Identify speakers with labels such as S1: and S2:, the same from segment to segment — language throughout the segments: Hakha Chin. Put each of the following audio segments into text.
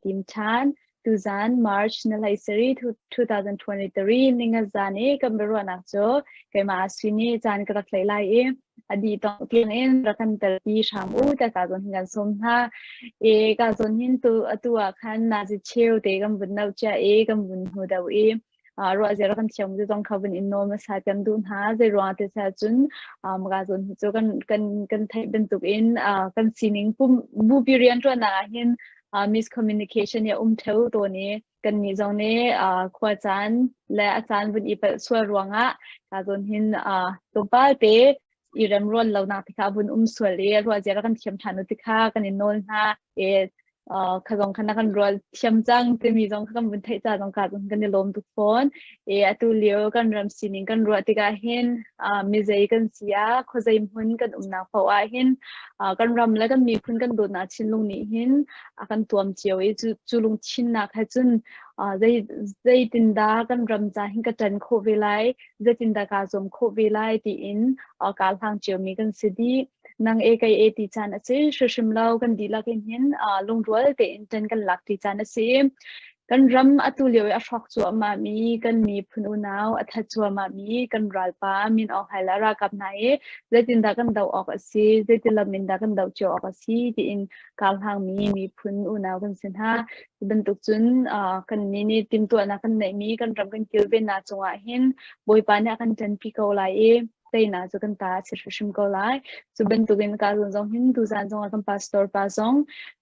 S1: tim ṭhan. Tuzan March na hlei sarih 2023 ningazan i kan biaruahnak cu keimah Aswin nih caan ka rak tlaih lai i a dih tong tiang in rak kan telpi hram u tiah ka zawn hin kan sawm hna. I ka zawn hin tu atu ah khan nazi cheu te kan vun no cia i kan vun hnu deuh i ruah zia kan thiam cu zong kha vun in nawl hmasa kan duh hna. Zei ruang te sia cun maka zawn hi cu kan kan kan theih bantuk in kan sining pum bupi rianṭuannak ah hin miscommunication ya um theu tawn i kan nih zong nih khua caan le a caan vun i palh sual ruangah ka zawn hin tlawmpal te i remrual lonak te kha vun um sual i ruah zia kan thiam ṭhan u ti kha kan in nawl hna i kha zong kha na kan rual thiam cang timi zong kha kan vun theih ca zong ka zong kan i lawm tuk fawn. I atu lio kan ram sining kan ruah tikah hin mizei kan si ah khuazei hmun kan umnak paoh ah hin kan ram le kan miphun kan dawtnak thinlung nih hin a kan tuam cio i cu, cu lungthinnak he cun zei zeitindah kan ram ca hin ka ṭan khawh ve lai zeitindah kaa zuam khawh ve lai tiin kaa hlang ciomi kan si dih. Nang e kei e ti caan a si hrimhrim lo kan dihlak in hin lungrual tein ṭan kan lak ti caan a si. Kan ram atu lio i a hrawk cuahmah mi kan miphun unau a that cuahmah mi kan ralpa Min Aung Hlaing le a ralkap hna hi zeitindah kan doh awk a si, zeiti lam in dah kan doh cio awk a si tiin karhlangmi miphun unau kan si hna. Cu bantuk cun kannih nih timhtuahnak kan neihmi kan ram kan kilvennak cungah hin Bawipa nih a kan ṭanpi ko lai i teinak cu kan ta a si hrimhrim ko lai. Cu bantukin ka zawn zong hin tuzaan zongah kan pastor pa zong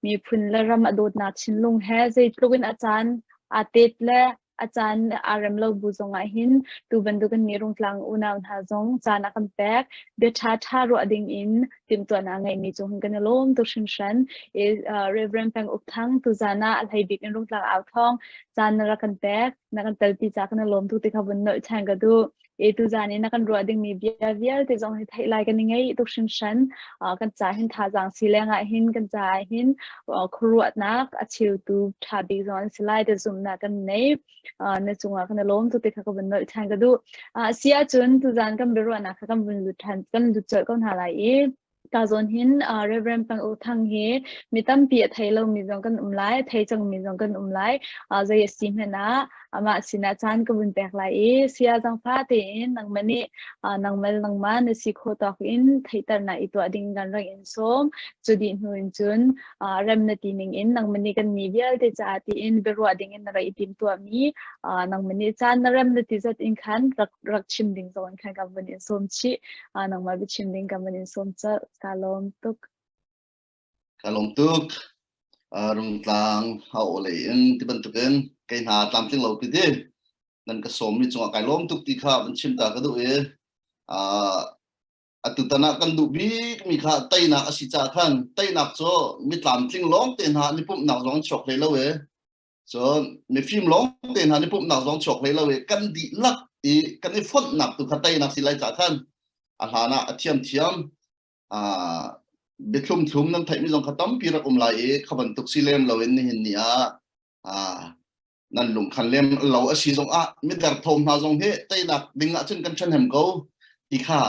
S1: miphun le ram a dawtnak thinlung he zeitluk in a caan aa tet le a caan aa rem lo bu zongah hin tu bantukin nih Rungtlang unau hna zong caan a kan pek. Bia ṭhaṭha ruah ding in timhtuahnak ngeihmi cung hin kan i lawm tuk hringhran. I Reverend Peng Uk Thang tuzaan ah a hlei bik in Rungtlang au thawng caan na rak kan pek, na kan telpi ca kan i lawm tuk ti kha vun nolh ṭhan ka duh. E tuzaan i na kan ruah dingmi bia vialte zong hi theih lai kan i ngeih tuk hringhran. Kan ca hin thazaang si lengah hin kan caah hin khuaruahnak a cheutu ṭha bik zong an si lai ti zumhnak kan nei. Na cungah kan i lawm tuk ti kha ka vun nolh ṭhan ka duh. Si ahcun tuzaan kan biaruahnak kha kan vun lut ṭhan kan lut colh ko hna lai i Ta zawn hin Reverend Pang U Thang hi mi tampi a thei lomi zong kan um lai, a thei cangmi zong kan um lai. Zei a si hmanh ah amah sinah caan ka vun pek lai i saya zangfah tein nangmah nih nangmah nangmah na si khawh tawk in theihternak i tuah ding kan rak in sawm. Cu dih hnu in cun rem na ti ning in nangmah nih kan mi vialte caah tiin biaruah ding in na rak i timtuahmi nangmah nih caan na rem na ti zat in khan rak rak chim ding zong in khan kan vun in sawm chih. Nangmah biachim ding kan van in sawm colh. Ka lawm tuk.
S2: Ka lawm tuk. Rungtlang ha o lei in ti bantukin kei hna tlamtling lo pi ti nan ka sawm mi cungah kai lawm tuk ti kha van chim ta ka duh i atu tan ah kan duh bik mi kha teinak a si ca khan teinak cu mi tlamtling lawng te hna ni pumhnak zong chuak hlei lo e Cun mifim lawng te hna nih pumhnak zong chuak hlei lo i kan dihlak i kan i fonhnak tu kha teinak si lai cah khan a hlan ah a thiamthiam biathlum thlum nan theihmi zong kha tampi rak um lai i kha bantuk si lem loin nihin ni ah nan lungkhan lem lo a si zong ah midar thom hna zong hi teinak ding ah cun kan ṭhahnem ko ti kha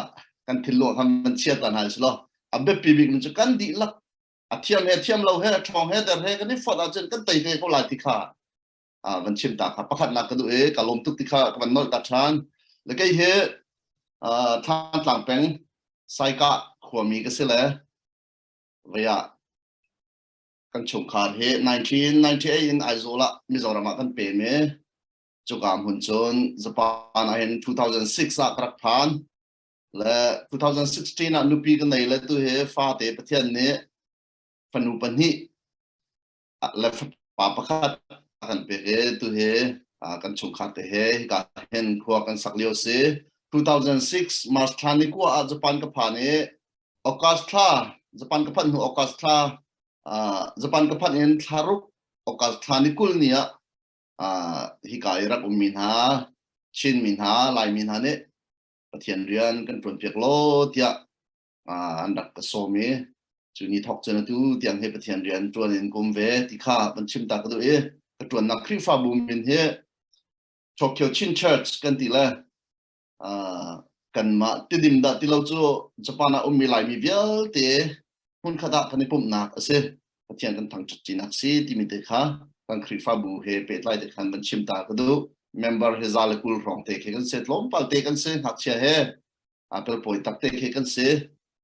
S2: kan thinlung ah khan van chia ta hna si law a biapi bik cu kan dihlak a thiam he thiam lo he ṭhawng he der he kan i fonh ahcun kan tei ve ko lai ti kha van chim ta kha pakhatnak ka duh i ka lawm tuk ti kha ka van nolh ta ṭhan le kei hi Thlantlang peng Saikah khuami ka si le vei ah kan chungkhar hi 1998 in Aizawl ah Mizoram ah kan pem i cuka hmun cun Japan ah hin 2006 ah ka rak phan Le 2016 ah nupi ka nei le tu hi fate Pathian nih fanu pahnih le fapa pakhat a kan pek i tu hi kan chungkhar te he hika hin khua kan sak lio si. 2006 March thla ni kua ah Japan ka phan i August thla Japan ka phanh hnu August thla Japan ka phanh in thla ruk August thla ni 20 ni ah hika i rak ummi hna Chinmi hna Laimi hna nih Pathian rian kan ṭuanpiak law tiah an rak ka sawm i cu ni thawk cun atu tiang hi Pathian rian ṭuan in kum ve ti kha van chim ta ka duh i ka ṭuannak Khrihfabu min hi Tokyo Chin Church kan ti le kanmah Tidim dah ti lo cu Japan ah ummi Laimi vialte hmunkhat ah kan i pumhnak a si. Pathian kan thangṭhat ṭinak si timi te kha. Kan Khrihfabu he pehtlai te khan van chim ta ka duh. Member he za le 20 hrawng te khi kan si, tlawmpal te kan si, ngakchia he a pelpawi tak te khi kan si,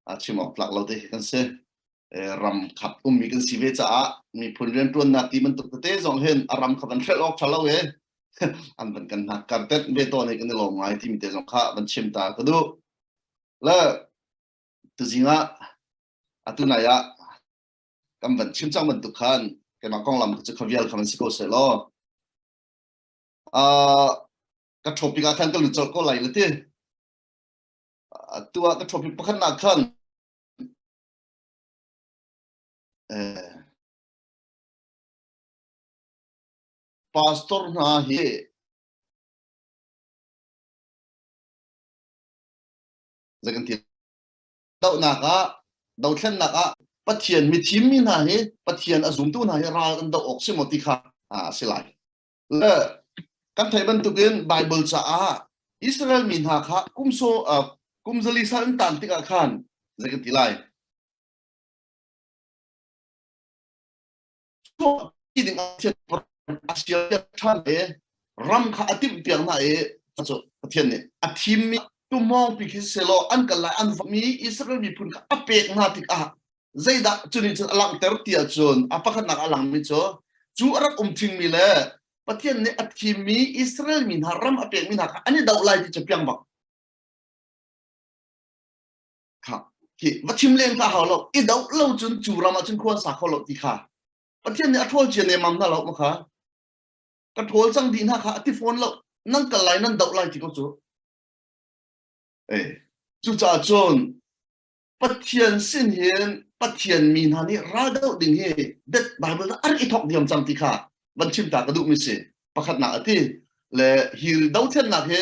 S2: a chim awk tlak lo te khi kan si. Ram khat ummi kan si ve caah miphun rianṭuannak ti bantuk tete zong hin a ram kha van hrelh awk ṭha lo e an van kan hnak kar tet ve tawn i kan i lawm ngai timi te zong kha van chim ta ka duh. Le tuzing ah atu nai ah kan van chim cang bantuk khan keimah konglam cu kha vial kha van si ko seh law uh, ka topic ah khan ka lut colh ko lai le ti tu ah ka topic pakhat nak khan eh, pastor hna hi zei kan ti dohnak ah dothlennak ah Pathian mithim mi hna hi Pathian a zumtu hna hi ral an doh awk si maw ti kha a si lai. Le kan theih bantukin Bible caah Israel mi hna kha kum so kum zali sal an tan tikah khan zei kan ti lai. Chuah ding ah a sial ṭhan i ram kha a timh piak hna i cu Pathian nih a thimmi tumhawng pi khi selaw an kal lai an mi Israel miphun kha a pek hna tikah zeidah cu nih cun a langhter ti ahcun a pakhatnak a langmi cu cu a rak um ṭhingmi le Pathian nih a thimmi Israel mi hna ram a pekmi hna kha an i doh lai ti cu piang bak kha hi va chim len kha hau lo i doh lo cun cu ram ah cun khua sa kho lo ti kha Pathian nih a ṭhawl cia nemam hna lo ma kha ka ṭhawl cang dih hna kha a ti fawn lo nan kal lai nan doh lai ti ko cu eh cucaah cun Pathian sin hin Pathian mi hna nih ral doh ding hi det Bible ah an i thok diam cang ti kha van chim ta ka duh mi si pakhatnak a ti le hi dothlennak hi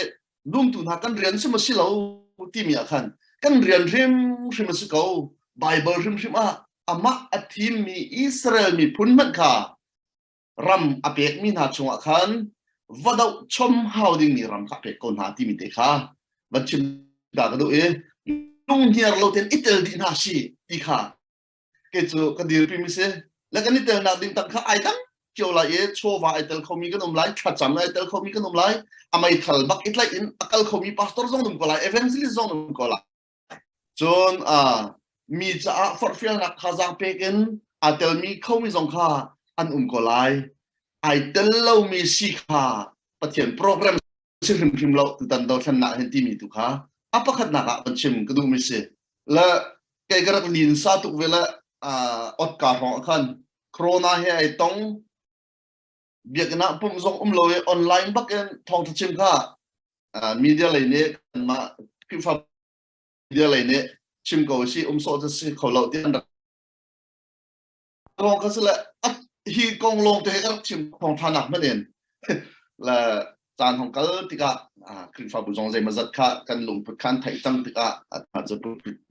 S2: lumtu hna kan rian si maw si lo timi ah khan kan rian hrimhrim a si ko Bible hrimhrim ah amah a thimmi Israel miphun hmanh kha ram a pekmi hna chungah khan va doh chom hau dingmi ram kha pek ko hna timi te kha van chim ta ka duh i lunghniar lo ten i tel dih hna si ti kha kei cu ka dirpi mi si le kan i telnak ding tak kha ai dang cio lai i chawva ai tel khomi kan um lai thlacam ai tel khomi kan um lai a meithal bak i tlaih in a kal khomi pastor zong um ko lai evangelist zong um ko lai cun mi caah forhfialnak thazaang pek in aa telmi khomi zong kha an um ko lai ai tel lomi si kha Pathian program si hrimhrim lo tutan dothlennak hin timi tu kha a pakhatnak ah van chim ka duhmi si le kei ka rak lin sa tuk ve le ot ka hrawng khan corona he ai tong biakinn ah pumh zong um lo i online bak in thawngtha chim kha media lei nih kanmah Khrihfa media lei nih chim ko si um sawh cu si kho lo ti an rak lawng kha si le hi kong lawng te ka rak chim thawngtha nak hmanh in le caan hong kal tikah Khrihfabu zong zeimaw zat kha kan lungput khan theih cang tikah cu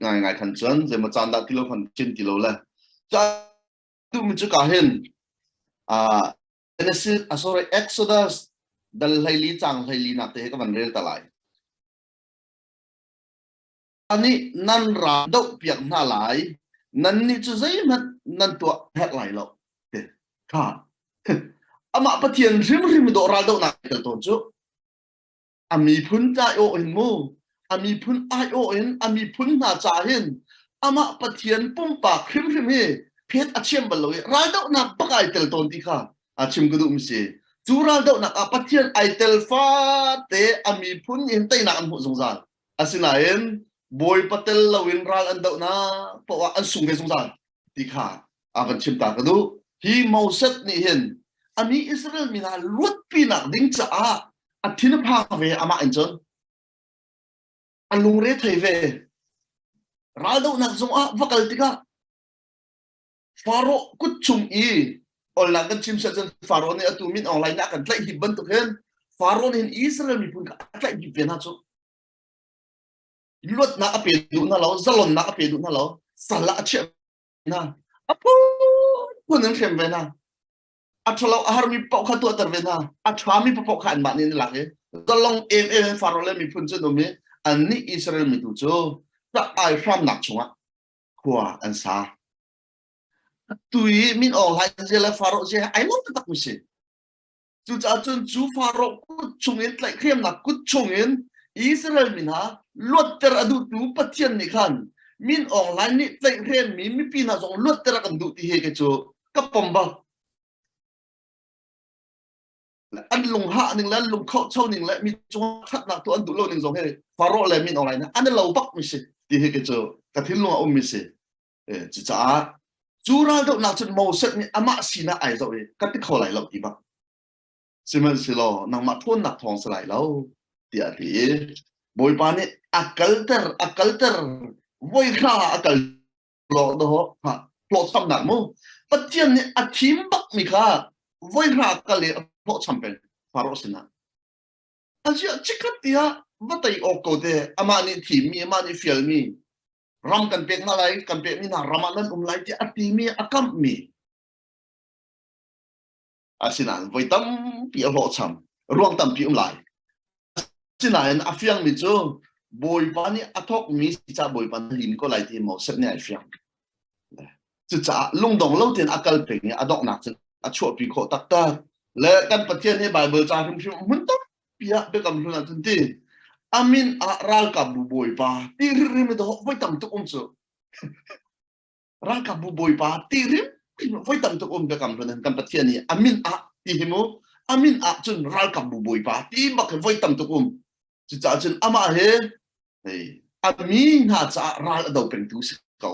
S2: ngai ngai khan cun zeimaw caan dah ti lo khan chin ti lo le tu mi cu ka hin Genesis sorry Exodus dal hleili cang hleili nak te he ka van rel ta lai nih nan ra doh piak hna lai nan nih cu zeihmanh nan tuah herh lai lo kha amah Pathian hrimhrim dawh ral dohnak tel tawn cu a miphun ca aiawh in mu a miphun aiawh in a miphun hna ca hin amah Pathian pumpak hrimhrim hi phet a thiam bal lo i raldohnak bak ai tel tawn ti kha a chim ka duh mi si cu raldohnak ah Pathian ai tel fate a miphun in teinak an hmuh zungzal asinain Bawipa tel loin ral an dohnak paoh ah an sung ve zungzal ti kha a van chim ta ka duh hi Moses nih hin a mi Israel mi hna luatpinak ding caah a thin a phang ve amah in cun a lungre thei ve raldohnak zong ah va kal tikah Faro kut chung i olnak kan chim seh cun Faro nih atu min Aung Hlaing a kan tlaih hip bantuk hin Faro nih hin Israel miphun kha a tlaih hip ve hna cu luatnak a pe duh hna lo zalonnak a pe duh hna lo sal ah a chiah hna a phunphun in hrem ve hna a ṭhalo a harmi paoh kha tuahter ve hna a ṭhami paoh kha anmah nih an lak i zalong em em in Faro le miphun cu an um i annih Israel mi tu cu ai hramnak chungah khua an sa. Tu i Min Aung Hlaing zia le Faro zia ai lo taktak mi si. Cucaah cun cu Faro kut chungin tlaihhremnak kut chungin Israel mi hna luatter a duhtu Pathian nih khan Min Aung Hlaing nih tlaihhremmi mipi hna zong luatter a kan duh ti hi kei cu ka pom bak. An lunghah ning le an lungkhoh ning le mi cungah ṭhatnak tu an duh lo ning zong hi Faro le Min Aung Hlaing an i lo bak mi si ti hi kei cu ka thinlung ah um mi si. Cucaah cu raldohnak cun Moses nih amah sinah ai zoh i ka ti kho lai lo ti bak. Sihmanhsehlaw nangmah ṭhawnnak thawng si lai lo tiah a ti i Bawipa nih a kalter a kalter voi hra a kal law dawh hlawhchamnak mu Pathian nih a thim bak mi kha voi hra kal i a hlawhcham peng Faro sinah. Aziah chikkhat tiah va tei awk ko te amah nih thimmi amah nih fialmi ram kan pek hna lai kan pekmi hna ram ah nan um lai tiah a timi a kamhmi asinain voi tampi a hlawhcham ruang tampi um lai asinain a fiangmi cu bawipa nih a thawkmi si ca bawipa na lim ko lai ti Moses nih ai fiang cucaah lungdong lo tein a kal peng i a donghnak cun a chuahpi khawh taktak le kan Pathian hi Bible ca hrimhrim hmun tam piah biakam hlun ah cun ti amin ah ralkapbu bawipa ti rim do voi tam tuk um cu ralkapbu bawipa ti rim voi tam tuk um biakam hlun kan pathian i amin ah ti hi mu amin ah cun ralkapbu bawipa ti bak voi tam tuk um cucaah cun amah he ami hna caah ral a do pengtu si ko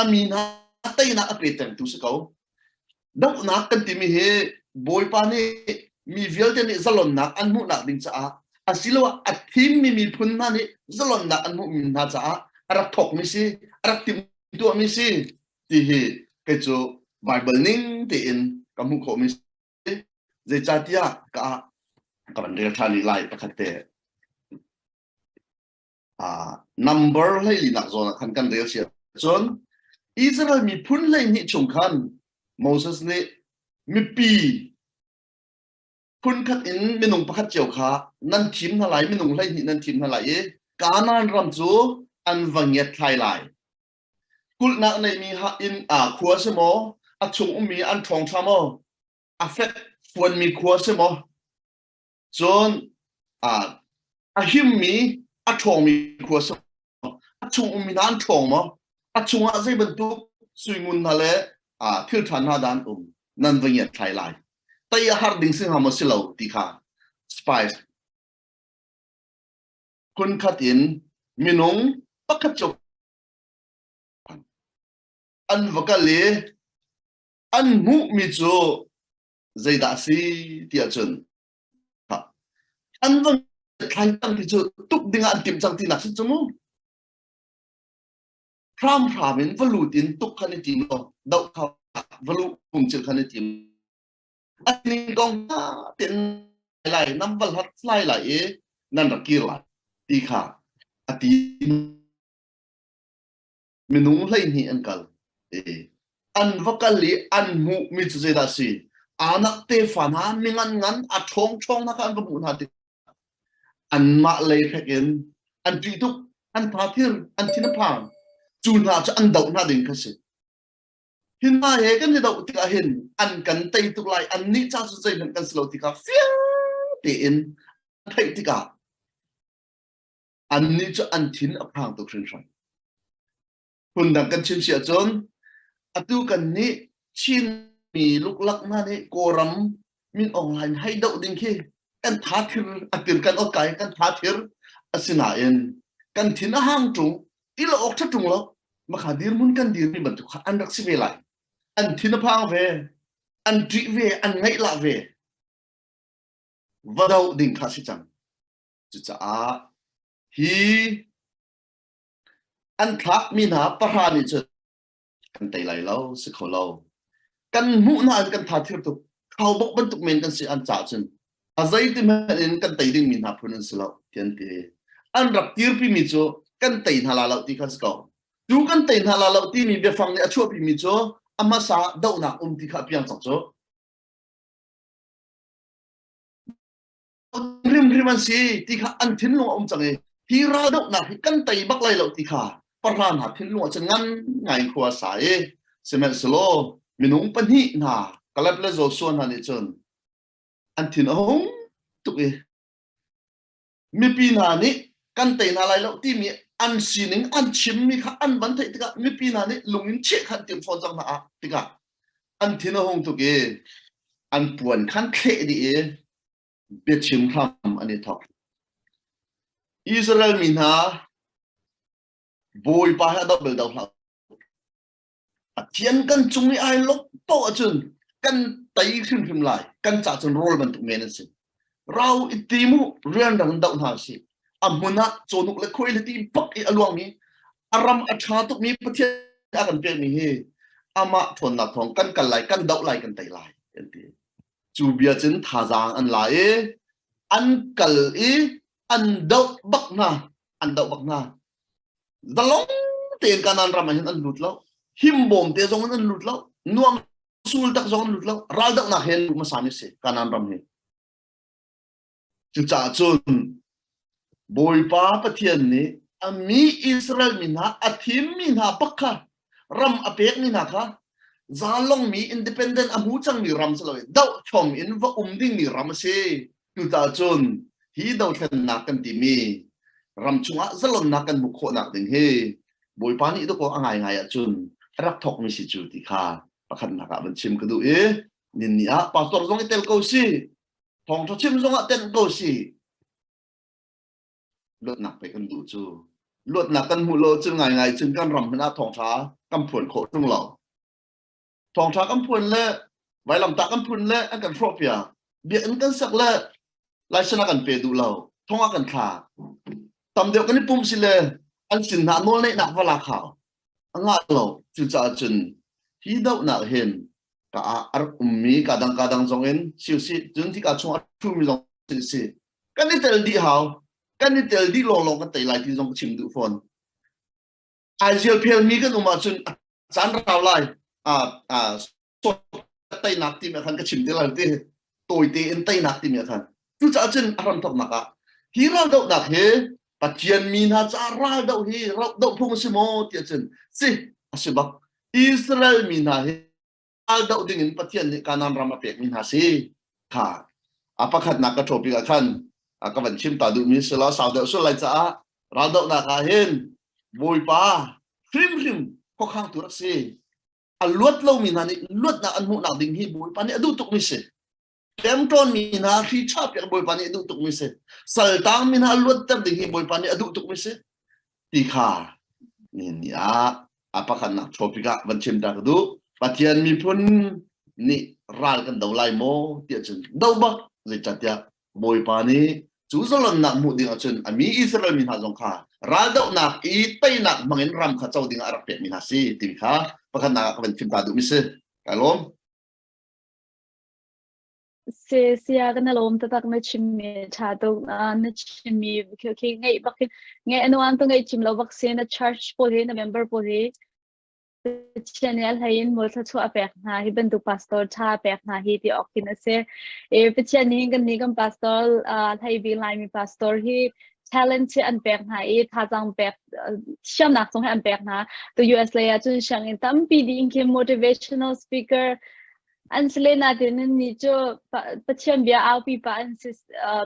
S2: a mi hna teinak a pe pengtu si ko. Dohnak kan timi hi Bawipa nih mi vialte nih zalonnak an hmuhnak ding caah asiloah a thimmi miphun hna nih zalonnak an hmuhmi hna caah a rak thawkmi si, a rak timhtuahmi si ti hi kei cu Bible ning tein ka hmuh khawhmi si. Zeicahtiah ka ka van rel ṭhan rih lai pakhat te. Number hleilinak zawn ah khan kan rel si cun Israel miphun 12 chung khan Moses nih mipi phunkhat in minung pakhat cio kha nan thim hna lai minung 12 nan thim hna lai i Kanaan ram cu an va ngiat thlai lai kulhnak neimi ha inn a khua si maw a chung ummi an ṭhawng ṭha maw a fek fuanmi khua si maw Cun a himmi, a ṭhawngmi khua si a chung ummi hna an ṭhawng maw? A chungah zei bantuk suingun hna le thil ṭha hna dah an um? Nan va ngiat thlai lai. Tei a har ding si hnga maw si lo ti kha spice phunkhat in minung pakhat cio an va kal i an hmuhmi cu zeidah a si tiah cun an va thlai cang ti cu tuk dingah an timh cang tinak si cu mu hramhram in va lut in tuk khan i tim lo doh kha va lu pum cil khan i tim aning kong ten lai nam val hat lai lai i nan rak kir lai ti kha a ti Minung 12 an kal. An va kal i an hmuhmi cu zeidah a si? Anak tefa hna mingan ngan a ṭhawng ṭhawng hna kha an va hmuh hna tik anmah lei fek in an ṭih tuk, an tha thir, an thin a phang. Cu hna cu an doh hna ding kha si. Hi hna he kan i doh tikah hin an kan tei tuk lai, annih ca cu zeihmanh kan si lo ti kha fiang tein theih tikah annih cu an thin a phang tuk hringhran. Phundang kan chim si ahcun atu kan nih Chin mi luklak hna nih Kawlram min Aung Hlaing hei doh ding khi kan tha thir a tir kan ot kai kan tha thir asinain kan thin a hang ṭung til awk ṭha ṭung lo makha dirhmun kan dirmi bantuk kha an rak si ve lai an thin a phang ve an ṭih ve an ngaih lah ve va doh ding kha si cang Cucaah hi an thlakmi hna pahra nih cun kan tei lai lo, si kho lo. Kan hmuh hna in kan tha thir tuk. Khaubawk bantuk men kan si an caah cun a zeiti hmanh in kan tei dingmi hna phun an si lo ti an ti. An rak dirpimi cu kan tei hna la lo ti kha si ko. Tu kan tei hna la lo timi biafang nih a chuahpimi cu a hmasa dohnak um ti kha a piang cang cu. Hrimhrim an si ti kha an thinlung a um cang i hi raldohnak hi kan tei bak lai lo ti kha pahra hna thinlung ah cun ngan ngai khua sa i. Sihmanhsehlaw minung pahnih hna Kaleb le Joshua hna nih cun an thin a hung tuk i mipi hna nih kan tei hna lai lo timi an sining an chimmi kha an van theih tikah mipi hna nih lung in cheh kha an timh fawn cang hna ah tikah an thin a hung tuk i an puan khan thleh dih i biachim hram an i thawk. Israel mi hna Bawipa he a doh bal do hlah. Pathian kan cung i ai lawmh paoh ahcun kan tei hrimhrim lai. Kan ca cun rawl bantuk men an si. Rau i tim u, rianrang in doh hna usih. A hmun ah cawhnuk le khuai le ti bak i a luangmi, a ram a ṭha tukmi Pathian a kan pekmi hi amah ṭhawnnak thawng kan kal lai, kan doh lai, kan tei lai, an ti. Cu bia cun thazaang an la i an kal i an doh bak hna, an doh bak hna. Zalong tein Kanaan ram ah hin an lut lo. Himbawm te zong in an lut lo. Nuam sul tak zong an lut lo. Raldohnak he an lut hmasa mi si Kanaan ram hi. Cucaah cun Bawipa Pathian nih a mi Israel mi hna a thimmi hna bak kha ram a pekmi hna kha zalongmi independent a hmu cangmi ram si loin dohchom in va um dingmi ram a si. Cucaah cun hi dothlennak kan timi ram chungah zalonnak kan hmuh khawhnak ding hi Bawipa nih dawkaw a ngaingai ahcun a rak thawkmi si cu ti kha pakhatnak ah van chim ka duh i nin ni ah pastor zong i tel ko si thawngṭha chim zong ah tenh ko si luatnak pe kan duh cu luatnak kan hmuh lo cun ngaingai cun kan ram hmanh ah thawngṭha kan phuan khawh ṭung lo thawngṭha kan phuan le vailamtah kan phun le an kan hrawh piak biakinn kan sak le license a kan pe duh lo thong ah kan thla tam deuh kan i pum si le an sin hna nawl neihnak va lak hau a ngah lo cucaah cun hi dohnak hin ka ah a rak ummi ka dang ka dang zong in siu si cun hika chung a ṭhumi zong si si kan i tel dih hau kan i tel dih lawnglawng kan tei lai ti zong ka chim duh fawn ai zial phelmi kan um ahcun a caan rau lai a a teinak timi khan ka chim ti lai ti tawite in teinak timi khan cucaah cun a hramthawknak ah hi raldohnak hi Pathian mi hna caah raldoh hi doh phung a si maw tiah cun si a si bak Israel mi hna hi raldoh ding in Pathian nih Kanaan ram a pekmi hna si kha a pakhatnak ka topic ah khan ka van chim ta duhmi si la sau deuh sul lai caah raldohnak ah hin Bawipa hrimhrim khuakhangtu rak si a luat lomi hna nih luatnak an hmuhnak ding hi Bawipa nih a duh tukmi si ṭemṭawn mi hna hri ṭha piak Bawipa nih a duh tukmi si saltang mi hna luatter ding hi Bawipa nih a duh tukmi si ti kha nihin ni ah a pakhatnak topic ah van chim ta ka duh Pathian miphun nih ral kan do lai maw tiah cun do bak zeicahtiah Bawipa nih cu zalonnak hmuh ding ahcun a mi Israel mi hna zong kha raldohnak i teinak hmangin ram kha co ding ah a rak pekmi hna si timi kha pakhatnak ah ka van chim ta duhmi si kai lawm
S1: Si sia kan lawm taktak na chimmi ṭha tuk na chimmi khi ngeih bak hin ngeih anuam tu ngeih cim lo bak si na church pawl hi na member pawl hi Pathian nih a hlei in mual thluachuah a pek hna hi bantuk pastor ṭha a pek hna hi ti awk hin a si. E, Pathian nih hin kannih kan pastor hlei bik Laimi pastor hi challenge hi an pek hna i thazaang pek thiamnak zong hi an pek hna. Tu US lei ah cun sianginn tampi dih in khi motivational speaker an si le natin nih cu Pathian bia aupi pa an si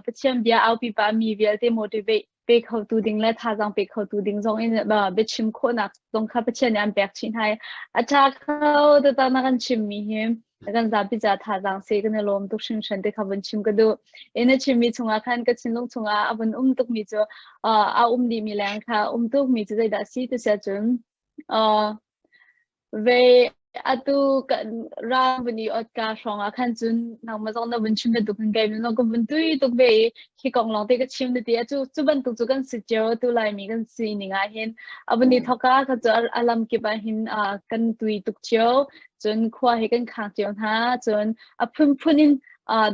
S1: Pathian bia aupi pa mi vialte motivate pe khotu ding le thazaang pe khotu ding zong in biachim khawhnak zong kha Pathian nih an pek chih hna i a ṭha kho taktak na kan chimmi hi kan zapi ca thazaang se kan i lawm tuk hringhran te kha vun chim ka duh. I na chimmi chungah khan ka thinlung chungah a vun um tukmi cu a um dihmi leng kha um tukmi cu zeidah si ti sia cun Ve atu kan ral vun i ot ka hrawng ah khan cun nangmah zong na vun chim bantuk khan kei zong ka vun tui tuk ve i hi kong lawng te ka chim na ti a cu cu bantuk cu kan si cio tu Laimi kan si ning ah hin a vun i thawk ah kha cu a lam kip ah hin kan tui tuk cio cun khua hi kan khang cio hna cun a phunphun in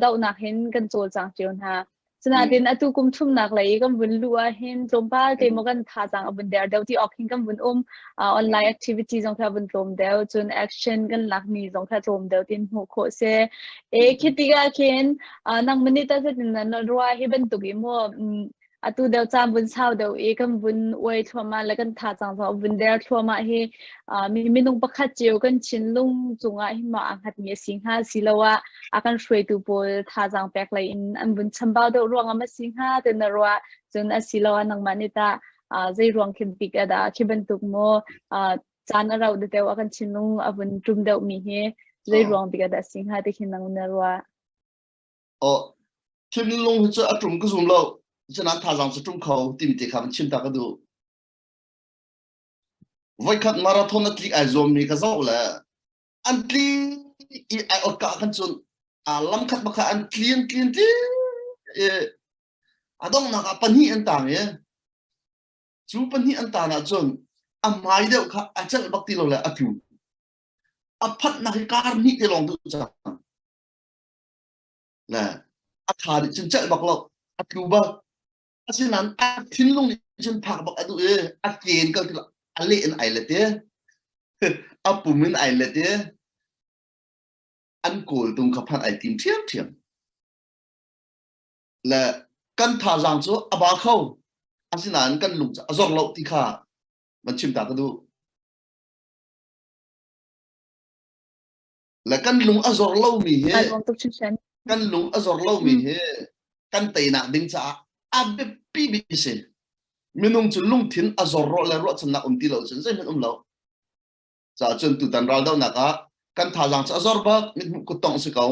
S1: dohnak hin kan cawlcang cio hna Sinain atu kum thumnak lei i kan vun luh ahhin tlawmpal te maw kan thazaang a vun der deuh ti awk hin kan vun um. Online activity zong kha a vun tlawm deuh, cun action kan lakmi zong kha tlawm deuh tin hmuh khawh si. E khi tikah khin nangmah nih tah zeitin na ruah hi bantuk i maw? Atu deuh caan vun sau deuh i kan vun uai thluahmah le kan thazaang zong vun der thluahmah hi mi minung pakhat cio kan thinlung cungah hin maw aa hngatmi a si hnga siloah a kan hruaitu pawl thazaang pek lei in an vun chambau deuh ruangah ma si hnga ti na ruah cun asiloah nangmah nih tah zei ruang khin bik ah dah khi bantuk maw caan a rauh deuh a kan thinlung a vun ṭum deuhmi hi zei ruang bik ah dah si hnga ti khin nang na ruah?
S2: Oh, thinlung hi cu a ṭum ka zum lo. Cunain thazaang cu ṭum kho timi te kha van chim ta ka duh. Voikhat marathon a tlik ai zuammi ka zoh le an tli i ai ot ka khan cun a lam khat bakha an tli an tli an tli i a donghnak ah pahnih an tang i cu pahnih an tan ahcun a hmai deuh kha a celh bak ti lo le a tlu. A phatnak hi kar hnih te lawng duh cang. Le a tha nih cun celh bak lo a tlu bak asinain a thinlung nih cun phak bak a duh i a ke in kal ti a leh in ai let i a pum in ai let i an kawl tung kha phan ai tim ṭhiamṭhiam le kan thazaang cu a ba kho asinain kan lung cu a zor lo ti kha van chim ta ka duh Le kan lung a zor lomi hi kan lung a zor lomi hi kan teinak ding caah a biapi bik si. Minung cu lungthin a zor rawh le ruahchannak um ti lo cun zeihmanh um lo. Caah cun tutan raldohnak ah kan thazaang cu a zor bak mithmuh kuttongh si ko.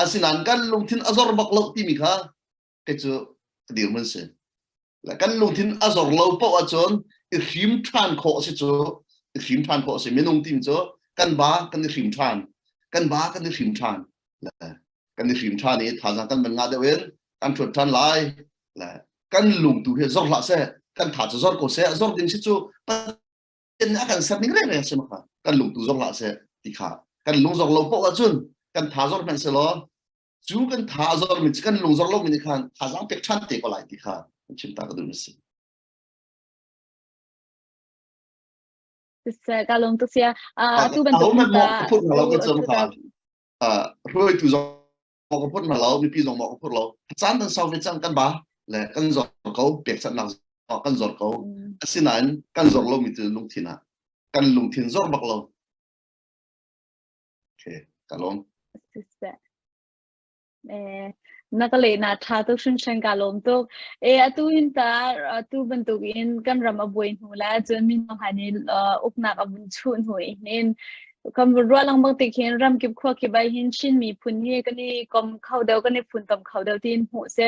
S2: Asinain kan lungthin a zor bak lo timi kha kei cu ka dirhmun si. Le kan lungthin a zor lo paoh ahcun i hrim ṭhan khawh a si cu i hrim ṭhan khawh a si minung tim cu kan ba kan i hrim ṭhan kan ba kan i hrim ṭhan le kan i hrim ṭhan i thazaang kan van ngah deuh in kan ṭhuat ṭhan lai le kan lung tu hi zor hlah seh kan tha cu zor ko seh zor ding si cu Pathian nih a kan ser ning reng si kha kan lung tu zor hlah seh ti kha kan lung zor lo paoh ahcun kan tha zor hmanh selaw cu kan tha a zor mi kan lung zor lo mi nih khan thazaang pek ṭhan te ko lai ti kha chim ta ka duh mi si.
S1: Ka lung tuk sia. Atu bantuk
S2: ta ka phut lo ka cam kha. Hruaitu zong ka phut hna lo, mipi zong ka phut lo. Caan kan sau ve cang kan ba le kan zor ko, pekchanhnak kan zor ko. Asinain kan zor lo mi cu lungthin ah kan lungthin zor bak lo. Okay, ka lawm.
S1: Eh, na ka leh na ṭha tuk hringhran ka lawm tuk. E atu in ta atu bantuk in kan ram a buai hnu la cun mino hna nih uknak a vun chuh hnu hin kan vun ruah lengmang tik hin ramkip khua kip ah hin Chin miphun hi kan i kom kho deuh kan i funtom kho deuh tiin hmuh se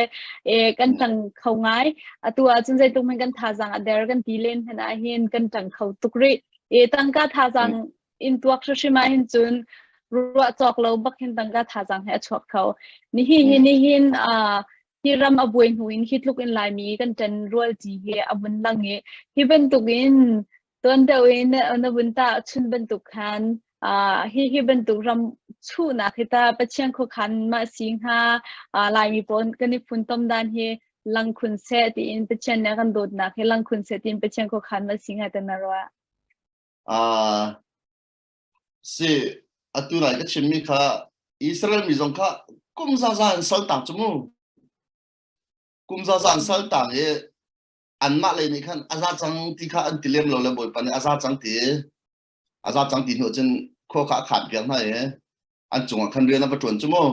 S1: e kan ṭang kho ngai. Atu ah cun zeitluk hmanh kan thazaang a der kan ti len hmanh ah hin kan ṭang kho tuk rih. E tangka thazaang in tuak hrimhrim ah hin cun ruah cawk lo bak hin tangka thazaang he a chuak kho. Nihi hi nihin hi ram a buai hnu in hi tluk in Laimi kan ṭan rual ci hi a vun lang i hi bantuk in tuan deuh in na vun ta chun bantuk khan hi hi bantuk ram chuhnak hi ta Pathian khuakhan ma si hnga Laimi pawl kan i funtom dan hi lang khun seh tiin Pathian nih a kan dawtnak hi lang khun seh tiin Pathian khuakhan ma si hnga ti na ruah.
S2: Si atu lai ka chimmi kha Israel mi zong kha kum zaza an sal tang cu mu kum zaza an sal tang i anmah lei nih khan a za cang ti kha an ti lem lo le bawipa nih a za cang ti a za cang ti hnu cun khua kha a khat piak hna i an cungah khan rian a va ṭuan cu mu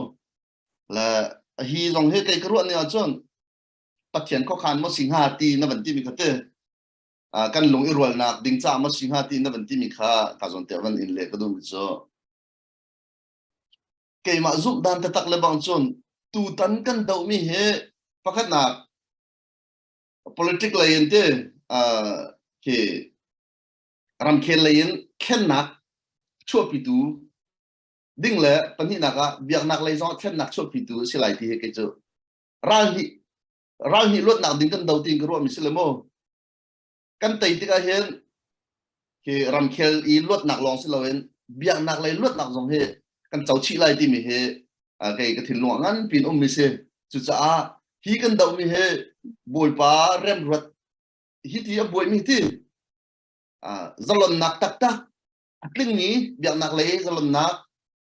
S2: le hi zong hi kei ka ruah ni ahcun Pathian khuakhan maw si hnga ti na van timi kha ti kan lung i rualnak ding caah maw si hnga ti na van timi kha ka zawn te van in le ka duhmi cu keimah zumh dan taktak le bang cun tutan kan dohmi hi pakhatnak politic lei in ti khi ramkhel lei in thlennak chuahpitu ding le pahnihnak ah biaknak lei zong thlennak chuahpitu si lai ti hi kei cu ral hnih ral hnih luatnak ding kan do tiin ka ruahmi si le mu kan tei tikah hin hi ramkhel i luatnak lawng si loin biaknak lei luatnak zong hi kan co chih lai timi hi kei ka thinlung ah ngan pin ummi si cucaah hi kan dohmi hi bawipa remruat hi ti a buaimi ti zalonnak taktak a tlingmi biaknak lei zalonnak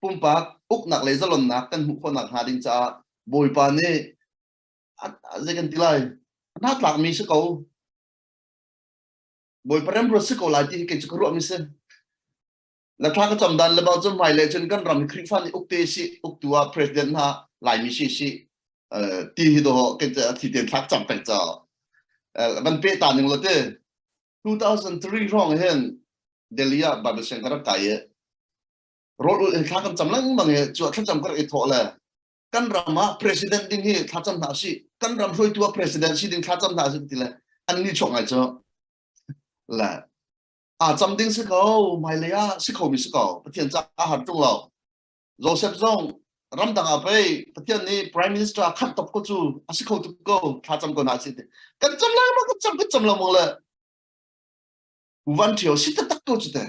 S2: pumpak uknak lei zalonnak kan hmuh khawhnak hnga ding caah bawipa nih zei kan ti lai? Na tlak mi si ko. Bawipa remruat si ko lai ti hi kei cu ka ruah mi si. La thla ka cam dan le bang cu hmai le cun kan ram hi Khrihfa nih ukte si uktu ah president hna Laimi si si ti hi do ke thi ten thlak cam peng ca van pe ta ning lo te 2003 hrawng hin Delhi ah Bible siang ka rak kai i rawl ul thla kan cam lengmang i cu thlacam ka rak i thawh le kan ram ah president ding hi thlacam hna si kan ram hruaitu ah president si ding thlacam hna si ti le an ni chuak ngai cu le a cam ding si ko hmailei ah si kho mi si ko Pathian ca a har tung lo Joseph zong ramdang ah pei Pathian nih prime minister khat top ko cu a si kho tuk ko thlacam ko na si ti kan cam lai ma kan cam kan cam lo mo le van thio si taktak ko cu te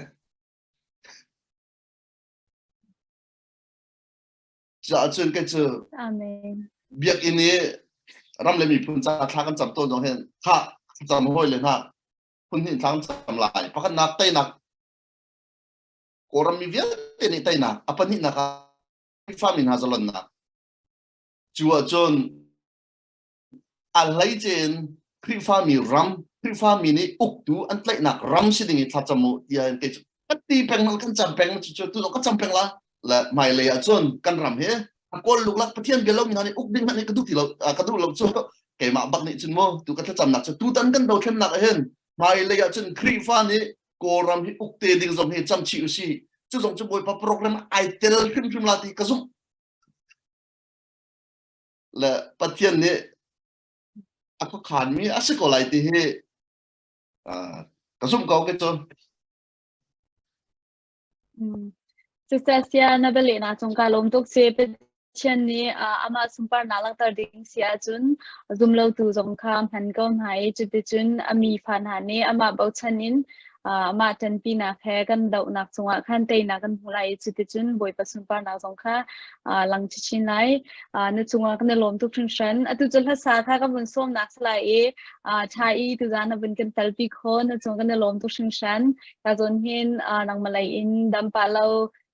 S2: Caah cun kei cu
S1: Amen.
S2: biakinn i ram le miphun ca thla kan cam tawn zong hin kha cam hawi le hna phun hnih thla kan cam lai. Pakhatnak teinak Kawlram mi vialte nih teinak a pahnihnak ah Khrihfami hna zalonnak cu ahcun a hleice in Khrihfami ram Khrihfami nih uktu an tlaihnak ram si ding i thlacam u tiah in kei cu kan ti peng kan cam peng cu cu tu ka cam peng la le hmailei ah cun kan ram hi a kawl luklak Pathian bia lomi hna nih uk ding hmanh hi ka duh ti lo ka duh lo cu keimah bak nih cun mu tu ka thlacamnak cu tutan kan dothlennak ah hin hmailei ah cun Khrihfa nih Kawlram hi uk te ding zong hi cam chih u si cu zong cu Bawipa program ai tel hrimhrim la ti ka zumh le Pathian nih a khuakhanmi a si ko lai ti hi ka zumh ko ke cu.
S1: Cucaah na bialehnak cung kaa lawm tuk si. Pathian nih amah sunparnak langhter ding si ahcun zumlotu zong kha hman ko hna i cuticun a mi fa hna nih amah bochan in amah ṭanpinak he kan dohnak cungah khan teinak kan hmu lai i cuticun Bawipa sunparnak zong kha lang chinchin lai. Na cungah kan i lawm tuk hringhran. Atu cu hlasa kha ka vun sawmnak si lai i ṭha i tuzaan na vun kan telpi kho. Na cung kan i lawm tuk hringhran. Ka zawn hin nangmah lei in dam pah lo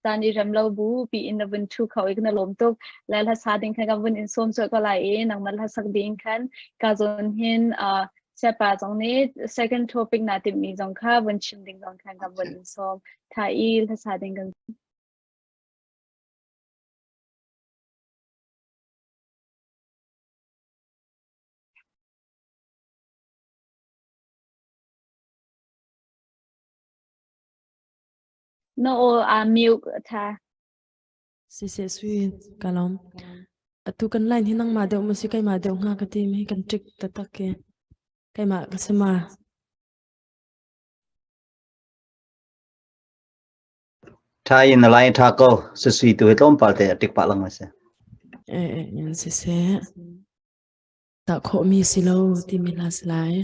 S1: caan i rem lo bu piin na vun ṭhu kho i na lawm tuk. Le hlasa ding khan ka vun in sawm colh ko lai i nangmah hlasak ding khan ka zawn hin Sayapa zong nih second topic na timhmi zong kha vun chim ding zong khan ka vun in sawm. Tha i hlasa ding kan Na aw aa mute tha.
S3: Siseh sui ka lawm. Atu kan line hi nangmah deuh maw si keimah deuh hnga ka ti mi kan ṭik taktak ke. Keimah ka si ma.
S4: Tha in na line tha ko sui tu hi tlawmpal te a tik pah lang ma si.
S3: Eh eh siseh. Ta khawh mi si lo ti mi hla si lai.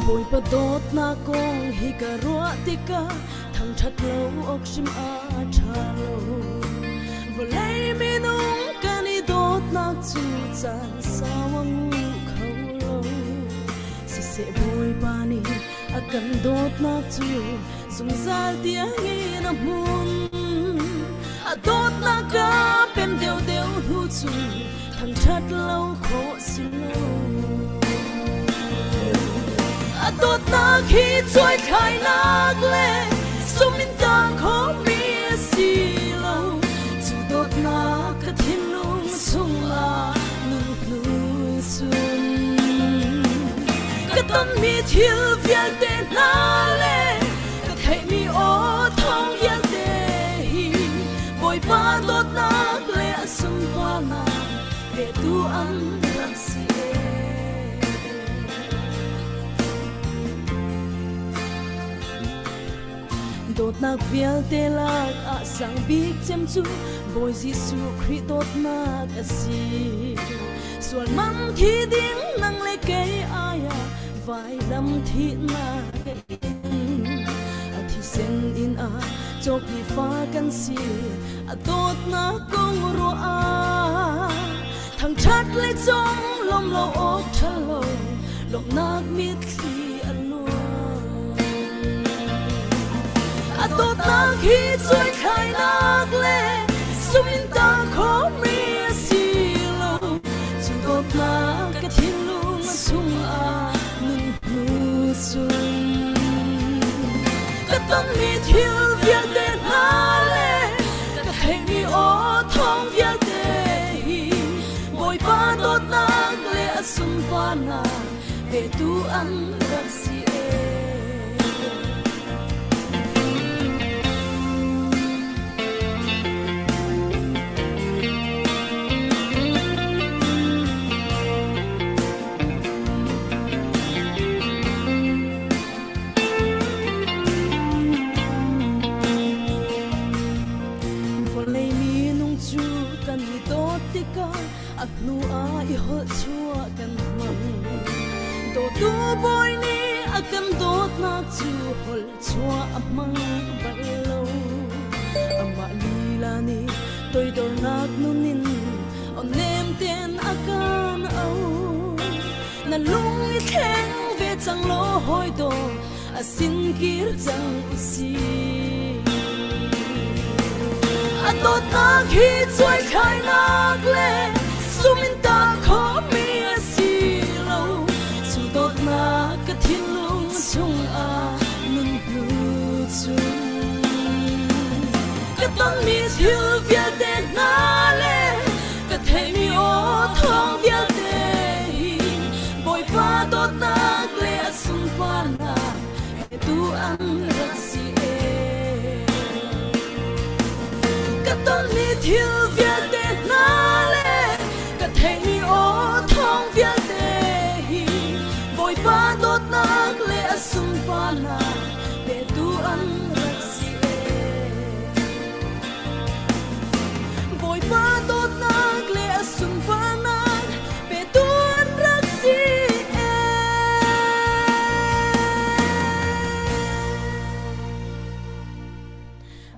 S5: Bawipa dawtnak kong hi ka ruah tikah thangṭhat lo awk hrim a ṭha lo. Vawlei minung kan i dawtnak cu caan sau a nguh kho lo. Siseh Bawipa nih a kan dawtnak cu zungzal tiangin a hmun. A dawtnak a pem deuhdeuh hnu cu thangṭhat lo khawh si lo. A dawtnak hi cuaithlainak le sum in tah khawhmi a si lo. Cu dawtnak ka thinlung chungah nun hnu cun ka tonmi thil vialte hna le ka theihmi aw thawng vialte hi Bawipa dawtnak le a sunparnak petu an rak si Dawtnak vialte lak ah sang bik cem cu Bawi Jesuh Khrih dawtnak a si. Sual man thi ding nang le kei ai ah vailam thihnak in a thisen in a Cawkmi fa kan si a dawtnak kong ruah ah thangṭhat le cong lawm lo awk ṭha lo lawmhnak mitthli a luang. A dawtnak hi cuaithlainak le sum in tah khawhmi a si lo. Cu dawtnak ka thinlung chungah nun hnu cun ka tonmi thil vialte hna le ka theihmi aw thawng vialte hi Bawipa dawtnak le a sunparnak petu an rak si ee. Vawlei minung cu kan i dawt tikah a hnu ah i holh chuah kan hmang. Dawtu bawi nih a kan dawtnak cu holh chuah a hmang bal lo. Amah lila nih toidornak nun in aw nem tein a kan auh. Na lung i thleng ve cang law hawi daw a sin kir cang u sih. A dawtnak hi cuaithlainak le sum in tah khawhmi a si lo. Cu dawtnak ka thinlung chungah nun hnu cun ka tonmi thil vialte hna le ka theihmi aw thawng vialte hi Bawipa dawtnak le a sunparnak he tu an rak si ee. Ka tonmi thil vialte hna le ka theihmi aw thawng vialte hi Bawipa dawtnak le a sunparnak petu an rak si ee. Bawipa dawtnak le a sunparnak petu an rak si ee.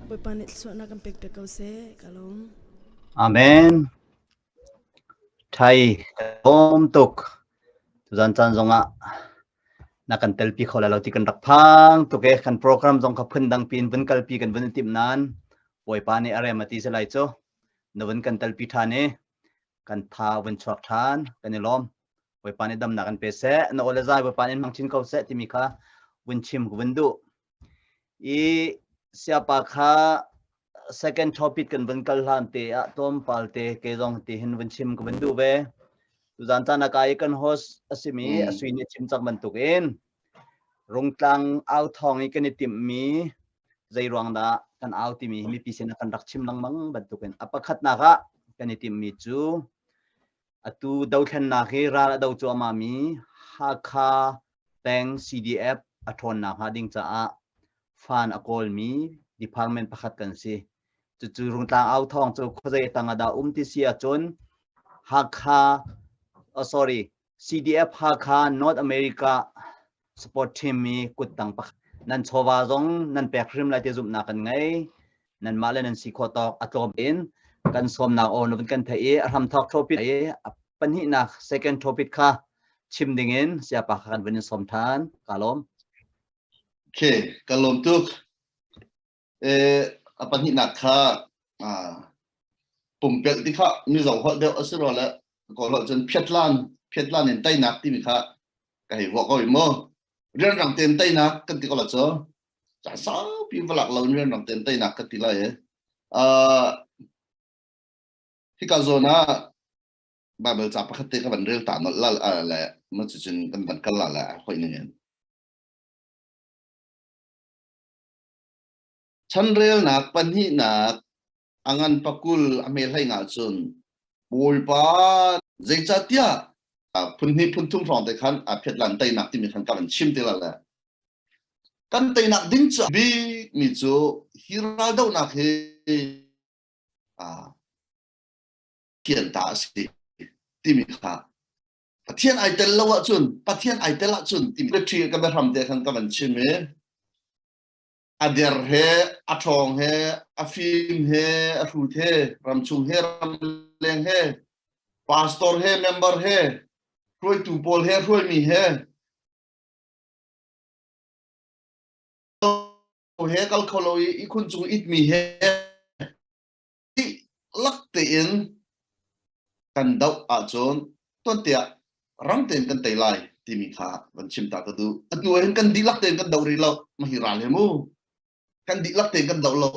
S3: Bawipa nih thluachuahnak kan pek piak ko seh. Ka lawm.
S4: Amen. Thai lawm tuk. Tuzan caan zongah na kan telpi kho lai lo ti kan rak phang tuk e kan program zong kha phun dang pin vun kalpi kan vun timh nan Bawipa nih a rem a ti si lai cu na vun kan telpi ṭhan i kan tha vun chuak ṭhan kan i lawm Bawipa nih damnak kan pe seh na aw le zai Bawipa nih hmang chin ko seh timi kha vun chim ka vun duh i siapa kha second topic kan vun kal hlan te ah tlawmpal te ke zong ti hin vun chim ka vun duh ve tuzan caan ah kai kan host asimi asui nih chim cak bantuk in rungtlang au thawng i kan i timh mi zei ruang dah kan au timi mipi sin ah kan rak chim lengmang bantuk in a pakhatnak ah kan i timh mi cu atu dothlennak hi ral a do cuahmah mi Hakha peng CDF a ṭhawnnak hnga ding caah fan a kawlmi department pakhat kan si. Cucu Rungtlang au thawng cu khuazei tang ah dah um ti si ahcun Hakha, oh sorry, CDF Hakha North America support team mi kuttang pakhat nan chawva zong nan pek hrim lai ti zumhnak kan ngei. Nanmah le nan si khawh tawk a tlawm in kan sawmnak aw na vun kan theih i a hramthawk topic i a pahnihnak second topic kha chim ding in siapa kha kan vun in sawm than. Ka lawm.
S2: Okay, ka lawm tuk. Eh, a pahnihnak kha ah pumpelh ti kha mizo holh deuh a si rua le kawl holh cun phiatlan phiatlan in teinak timi kha ka hei vuah ko i mu rianrang tein teinak kan ti ko la cu ca saupi va lak lo in rianrang tein teinak kan ti lai e uh, hika zawn ah Bible ca pakhat te ka van rel ta nolh la le ma cucun kan van kal la le hoi ning in Chanrelnak pahnihnak a ngan pakul a hme hlei nga cun Bawipa zeicahtiah phun hnih phun thum hrawng te khan a phiatlan teinak timi khan ka van chim te la le kan teinak ding cu bik mi cu hi raldohnak hi Pathian ta a si timi kha Pathian ai tel lo ahcun Pathian ai tel ahcun timi biaṭhi ka biahram te khan ka van chim i. A der he, a ṭhawng he, a fim he, a hrut he, ramchung he, ramleng he, pastor he, member he, hruaitu pawl he, hruaimi he, he kal kho lo i ihkhun cung itmi he lak tein kan doh ahcun tuantiah rang tein kan tei lai timi kha van chim ta ka duh. Atu ah hin kan dihlak tein kan doh rih lo. Mahi ral he mu. Kan dihlak tein kan doh lo.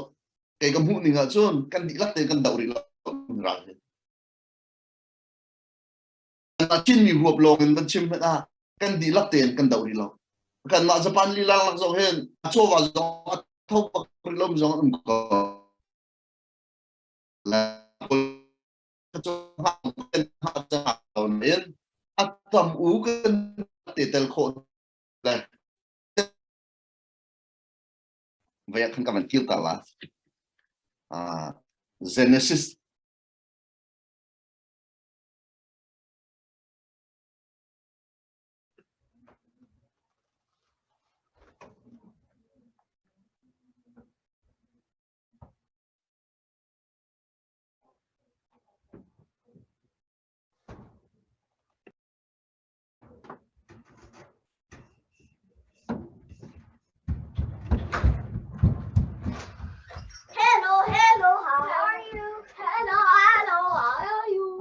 S2: Kei ka hmuh ning ahcun kan dihlak tein kan doh rih lo ral he. Chinmi huap lawng in van chim hmanh ah kan dihlak tein kan doh rih lo. Kanmah Japan lila lak zong hin chawva zong a tho bak rih lo zong um ko. A tam u kan te tel khawh le vai khan ka van kil ta la. Genesis.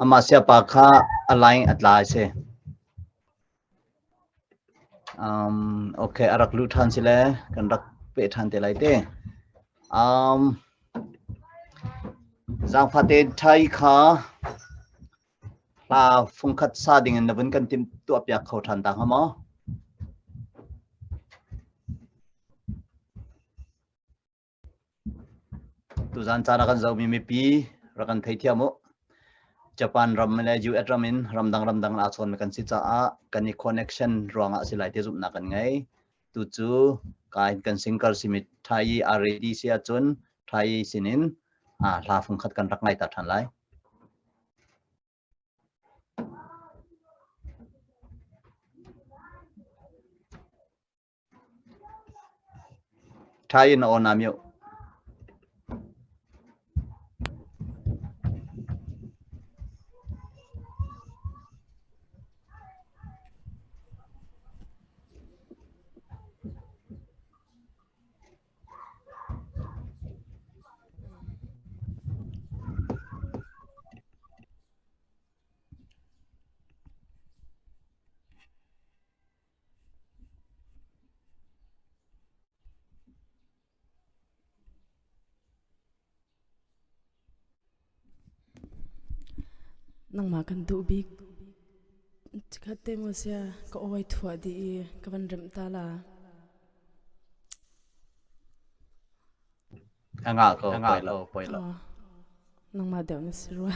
S4: Amah siapa kha a line a tla a si. Um, okay, a rak luh ṭhan si le kan rak peh ṭhan te lai te. Um, zaangfah te ṭhai kha hla fungkhat sa ding in na vun kan tim tuah piak kho ṭhan ta hnga maw? Tuzaan caan ah kan zohmi mipi rak kan theithiam u. Japan ram le US ram in ramdang ramdang aa chawnmi kan si caah kan i connection ruangah a si lai ti zumhnak kan ngei. Tu cu ka in kan single simi Thai a ready si ahcun Thai sinin hla fungkhat kan rak ngai ta ṭhan lai. Ṭha in a aw naa mioh.
S3: Nangmah kan duh bik. Chikkhat te maw sia ka awi thuah dih i ka van remh ta la.
S4: A ngah ko, poi lo. Poi lo.
S3: Nangmah deuh na si rua.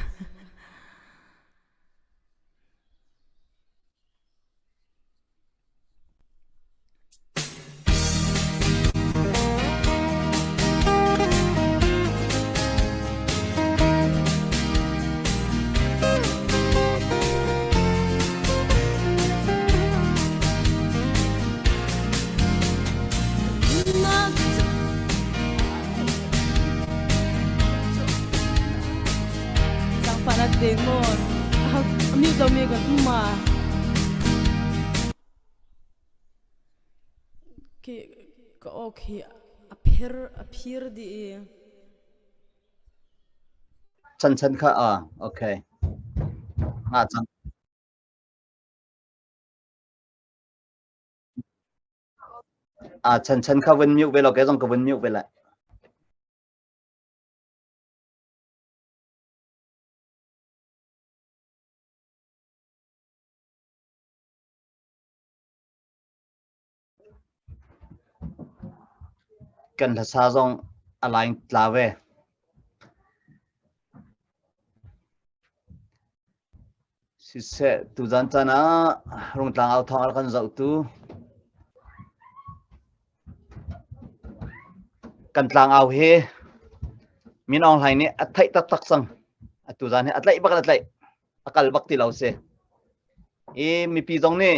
S3: Zaangfahnak ding maw? A mute lomi kan um ma? Khi ka awk hi a phir a phir dih i.
S4: Chan chan kha ah okay. Nga cang. Ah chan chan kha vun mute ve lo ke zong ka vun mute ve lai. Kan hlasa zong a line tla ve. Siseh, tuzan caan ah Rungtlang au thawng a rak kan zohtu kan tlangau hi Min Aung Hlaing nih a theih taktak cang. Atu zan hi a tlaih bak in a tlaih. A kal bak ti lo si. I mipi zong nih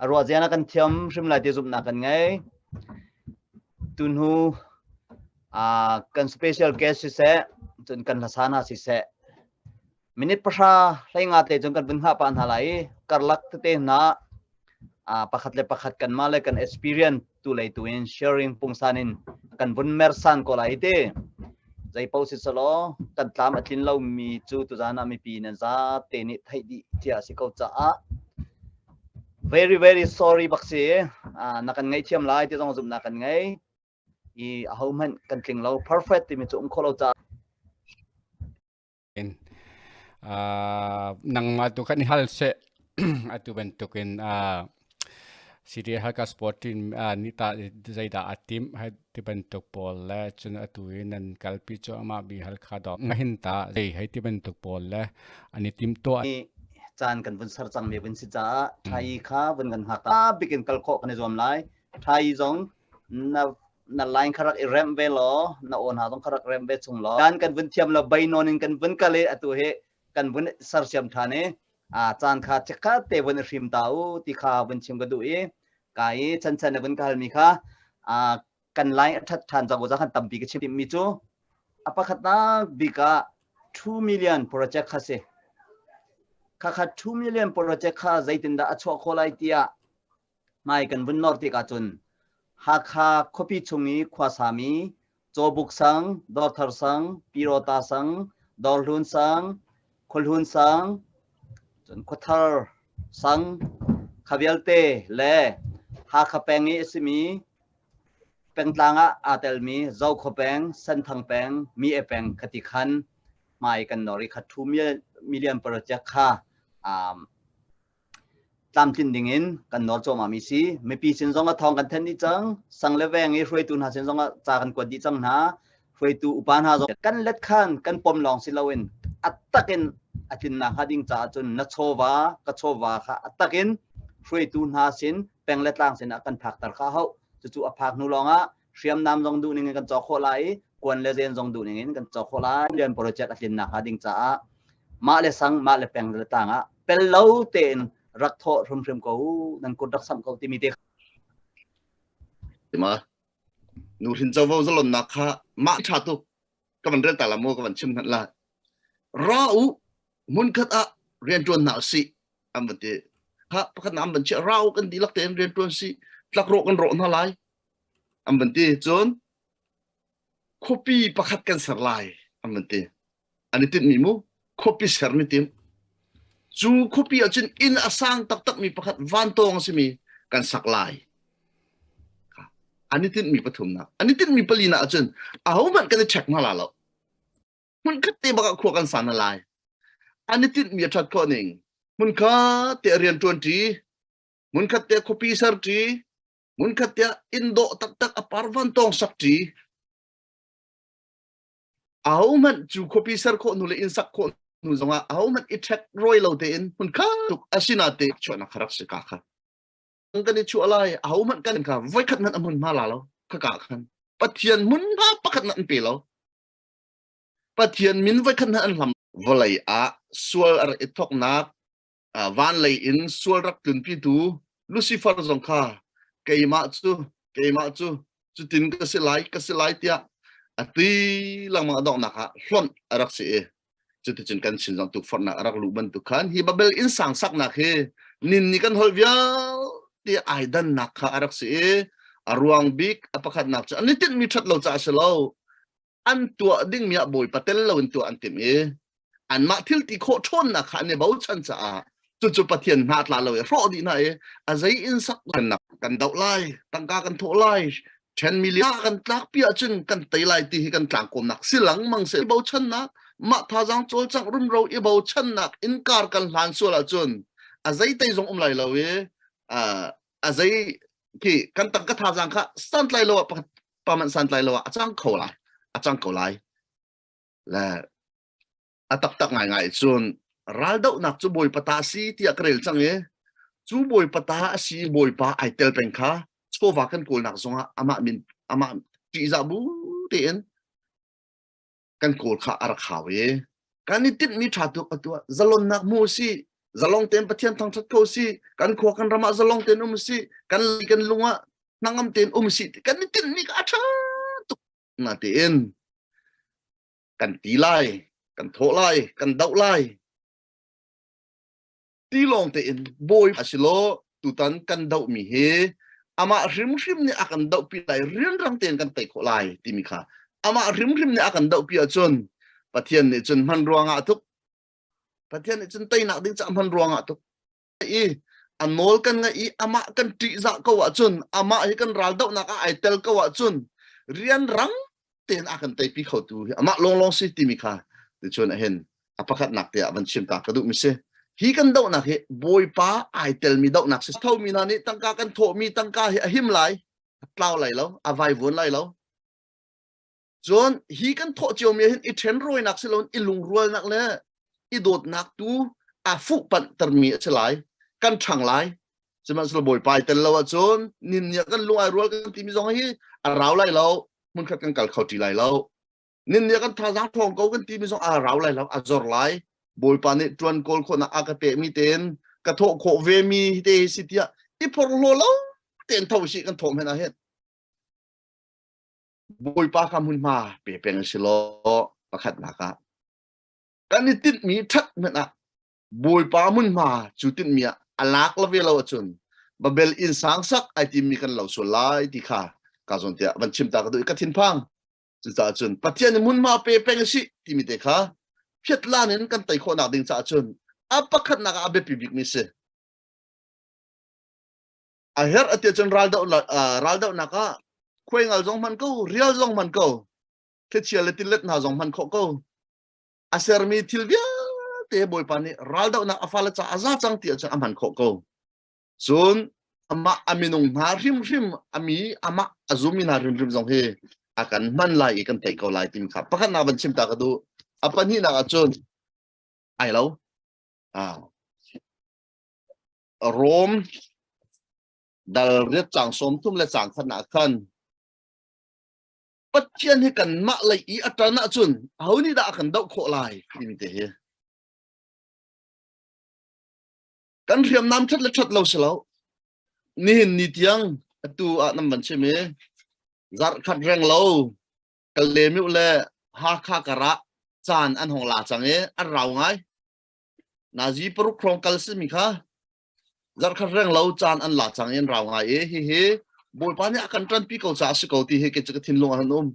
S4: a ruah zian a kan thiam hrim lai ti zumhnak kan ngei. Tuhnu kan special guest siseh, cun kan hlasa hna siseh, minute 10 hlei nga te cun kan vun hngah pah hna lai i karlak tete hna pakhat le pakhat kanmah le kan experience tu lei tu in sharing pungsan in kan vun mersan ko lai te. Zei paoh si selaw kan tlam a tlin lomi cu tuzan ah mipi nan zate nih theih dih cia a si ko caah very very sorry bak si. Na kan ngaihthiam lai ti zong zumhnak kan ngei i ahohmanh kan tling lo, perfect timi cu um kho lo caah.
S6: In nangmah tu khan i hal seh. Atu bantukin Syria Halkha Sport Team nih tah zeidah a timh hai ti bantuk pawl le cun atu i nan kalpi cu amah bi Halkha dawh ngahin ta zei hei ti bantuk pawl le an i tim tuah.
S4: Caan kan vun ser cangmi vun si caah Thai kha vun kan hngak ta bikin kal khawh kan i zuam lai. Thai zong na na line kha rak i remh ve law na aw hna zong kha rak remh ve chung law kan kan vun thiam lo bei nawn in kan vun kal i atu hi kan vun sersiam ṭhan i a caan kha chikkhat te vun i hrim ta u ti kha vun chim ka duh i ka i chan chan na vun ka halmi kha a kan line a ṭhat ṭhan cang za khan tampi ka chim mi cu a pakhatnak bik ah 2 million project kha si. Kha kha 2 million project kha zeitindah a chuah khawh lai tiah hmai kan vun nor tik ahcun Hakha khuapi chung i khuasami Cawbuk sang, Dawrthar sang, Pyirota sang, Dawrhlun sang, Khuahlun sang, cun Khuathar sang, kha vialte le Hakha peng i a simi pengtlang ah aa telmi Zokhua peng, Senthang peng, Mi-e peng khati khan hmai kan nor i kha 2 million project kha um, Tlamtlin dingin kan nawl cuahmahmi si. Mipi sin zong ah thawng kan thanh dih cang. Sang le veng i hruaitu hna sin zong ah ca kan kuat dih cang hna. Hruaitu upa hna zong kan let khan kan pom lawng si loin a takin a tlinnak hnga ding caah cun na chawva ka chawva kha a takin hruaitu hna sin peng le tlang sinah kan phakter kha hau. Cucu a phak hnu lawngah hriamnam zong duh ning in kan cawk khawh lai i kuan le zen zong duh ning in kan cawk khawh lai. Rian project a tlinnak hnga ding caah mah le sang mah le peng le tlang ah pel lo tein rak thawh hrimhrim ko nan kut rak samh ko timi te.
S2: Ma nu hrin covo zalonnak kha mah tha tuk ka van rel ta la mu ka van chim hmanh la ra u hmunkhat ah riantuan hna usih an van ti kha pakhat na an van chiah ra u kan dihlak tein riantuan si tlakrawh kan rawh hna lai an van ti. Cun khuapi pakhat kan ser lai an van ti. An i tinhmi mu khuapi ser ni tim. Cu khuapi ahcun inn a sang taktakmi pakhat vantawng a simi kan sak lai. An i tinhmi pathumnak. An i tinhmi palinak ahcun ahohmanh kan i check hna la lo. Hmunkhat te bak ah khua kan sa hna lai. An i tinhmi a ṭhat khawh ning. Hmunkhat te rian ṭuan ṭi, hmunkhat te khuapi ser ṭi, hmunkhat te inn dawh taktak a par vantawng sak ṭi. Ahohmanh cu khuapi ser khawh hnu le inn sak khawh hnu zongah ahohmanh i ṭhek rawi lo tein hmunkhat tuk asinate chuahnak kha rak si ka kha. Kan i chuah lai ahohmanh kan kha voikhat hmanh a hmunhma la lo khaka khan. Pathian hmunhma pakhat hmanh an pe lo. Pathian min voikhat hmanh an hlam. Vawlei ah sual a rak i thawknak van lei in sual rak tlunpitu Lucifer zong kha keimah cu keimah cu cutin ka si lai ka si lai tiah a ti lengmang a donghnak ah hlonh a rak si i cuticun kan sin zong tukforhnak a rak luh bantuk khan hi Babel inn sang saknak hi nin nih kan holh vialte ai dannak kha a rak si i a ruang bik a pakhatnak cu an i tinhmi ṭhat lo caah si lo, an tuah dingmi ah Bawipa tel loin tuah an timh i anmah thil ti khawh ṭhawnnak kha an i bochan caah cucu Pathian hna tla lo i hrawh dih hna i a zei in sak kan doh lai, tangka kan thawh lai, ṭhen million kan tlakpi ahcun kan tei lai ti hi kan tlangkawmnak si lengmang si. Bochannak mah thazaang cawlcangh rumro i bochannak innkar kan hlan sual ahcun a zei tei zong um lai lo i a zei khi kan tangka thazaang kha santlai lo ah pakhat pa manh santlai lo ah a cang kho lai, a cang ko lai. Le a taktak ngaingai cun raldohnak cu Bawipa ta si tiah ka rel cang i cu Bawipa ta a si, Bawipa ai tel peng kha chawva kan kawlnak zongah amah min amah ṭihzah bu tein kan kawl kha a rak hau i kan i tinhmi ṭha tuk atu ah zalonnak hmu si, zalong tein Pathian thangṭhat kho si, kan khua kan ram ah zalong tein um si, kan lei kan lung ah hnangam tein um si kan i tinhmi kha a ṭha. Na tiin kan ti lai, kan thawh lai, kan doh lai. Ti lawng tein bawi a si lo tutan kan dohmi hi amah hrimhrim nih a kan dohpi lai rianrang tein kan tei khawh lai timi kha amah hrimhrim nih a kan dohpi ahcun Pathian nih cun hman ruangah tuk Pathian nih cun teinak ding ca hman ruangah tuk i a nawl kan ngaih i amah kan ṭihzah ko ahcun amah hi kan ral dohnak ah ai tel ko ahcun rianrang tein a kan teipi khotu hi amah lawnglawng si timi kha ticun ahin a pakhatnak te ah van chim ta ka duh mi si. Hi kan dohnak hi Bawipa ai telmi dohnak si. Thomi hna nih tangka kan thawhmi tangka hi a him lai, a tlau lai lo, a vaivuan lai lo. Cun hi kan thawh ciomi hin i ṭhenrawinak si loin i lungrualnak le i dawtnak tu a fuh panhtermi a si lai. Kan ṭhang lai. Sihmanhsehlaw Bawipa ai tel lo ahcun nin nih kan lung ai rual kan timi zong hi a rau lai lo. Hmunkhat kan kal kho ṭi lai lo. Nin nih kan thazaang ṭhawng ko kan timi zong a rau lai lo, a zor lai. Bawipa nih ṭuan kawl khawhnak a ka pekmi tein ka thawh khawh vemi te hi si tiah i phorhlaw lo tein tho sih kan thawh hmanh ah hin Bawipa kha hmunhma pe peng si law pakhatnak ah kan i tinhmi ṭhat hmanh ah Bawipa hmunhma cu tinhmi ah a lak la ve lo ahcun Babel inn sang sak ai timmi kan lo sual lai ti kha ka zawn tiah van chim ta ka duh i ka thinphang. Cucaah cun Pathian nih hmunhma pe peng si timi te kha phiatlan in kan tei khawhnak ding caah cun a pakhatnak ah a biapi bikmi si. A herh a tiah cun raldohnak ah khuaingal zong hman ko, rial zong hman ko, thlichia le tilet hna zong hman khawh ko. A sermi thil vialte Bawipa nih raldohnak a fale ca a za cang ti ahcun a hman khawh ko. Cun amah a minung hna hrimhrim a mi amah a zummi hna hrimhrim zong hi a kan hman lai i kan tei ko lai timi kha pakhatnak van chim ta ka duh. A pahnihnak ahcun ai lo. Ah. Rom dal riat cang 30 le cang khat ah khan Pathian hi kanmah lei i a ṭan ahcun aho nih dah a kan doh khawh lai timi te hi kan hriamnam ṭhat le ṭhat lo si lo nihin ni tiang atu ah nan van chim i zarh khat reng lo Kalemiu le Hakha karah caan an hong la cang i an rau ngai Nazi paruk hrawng kal simi kha zarhkhat reng lo caan an la cang in rau ngai i hihi Bawipa nih a kan ṭanpi ko caah a si ko ti hi kei cu ka thinlung ah an um.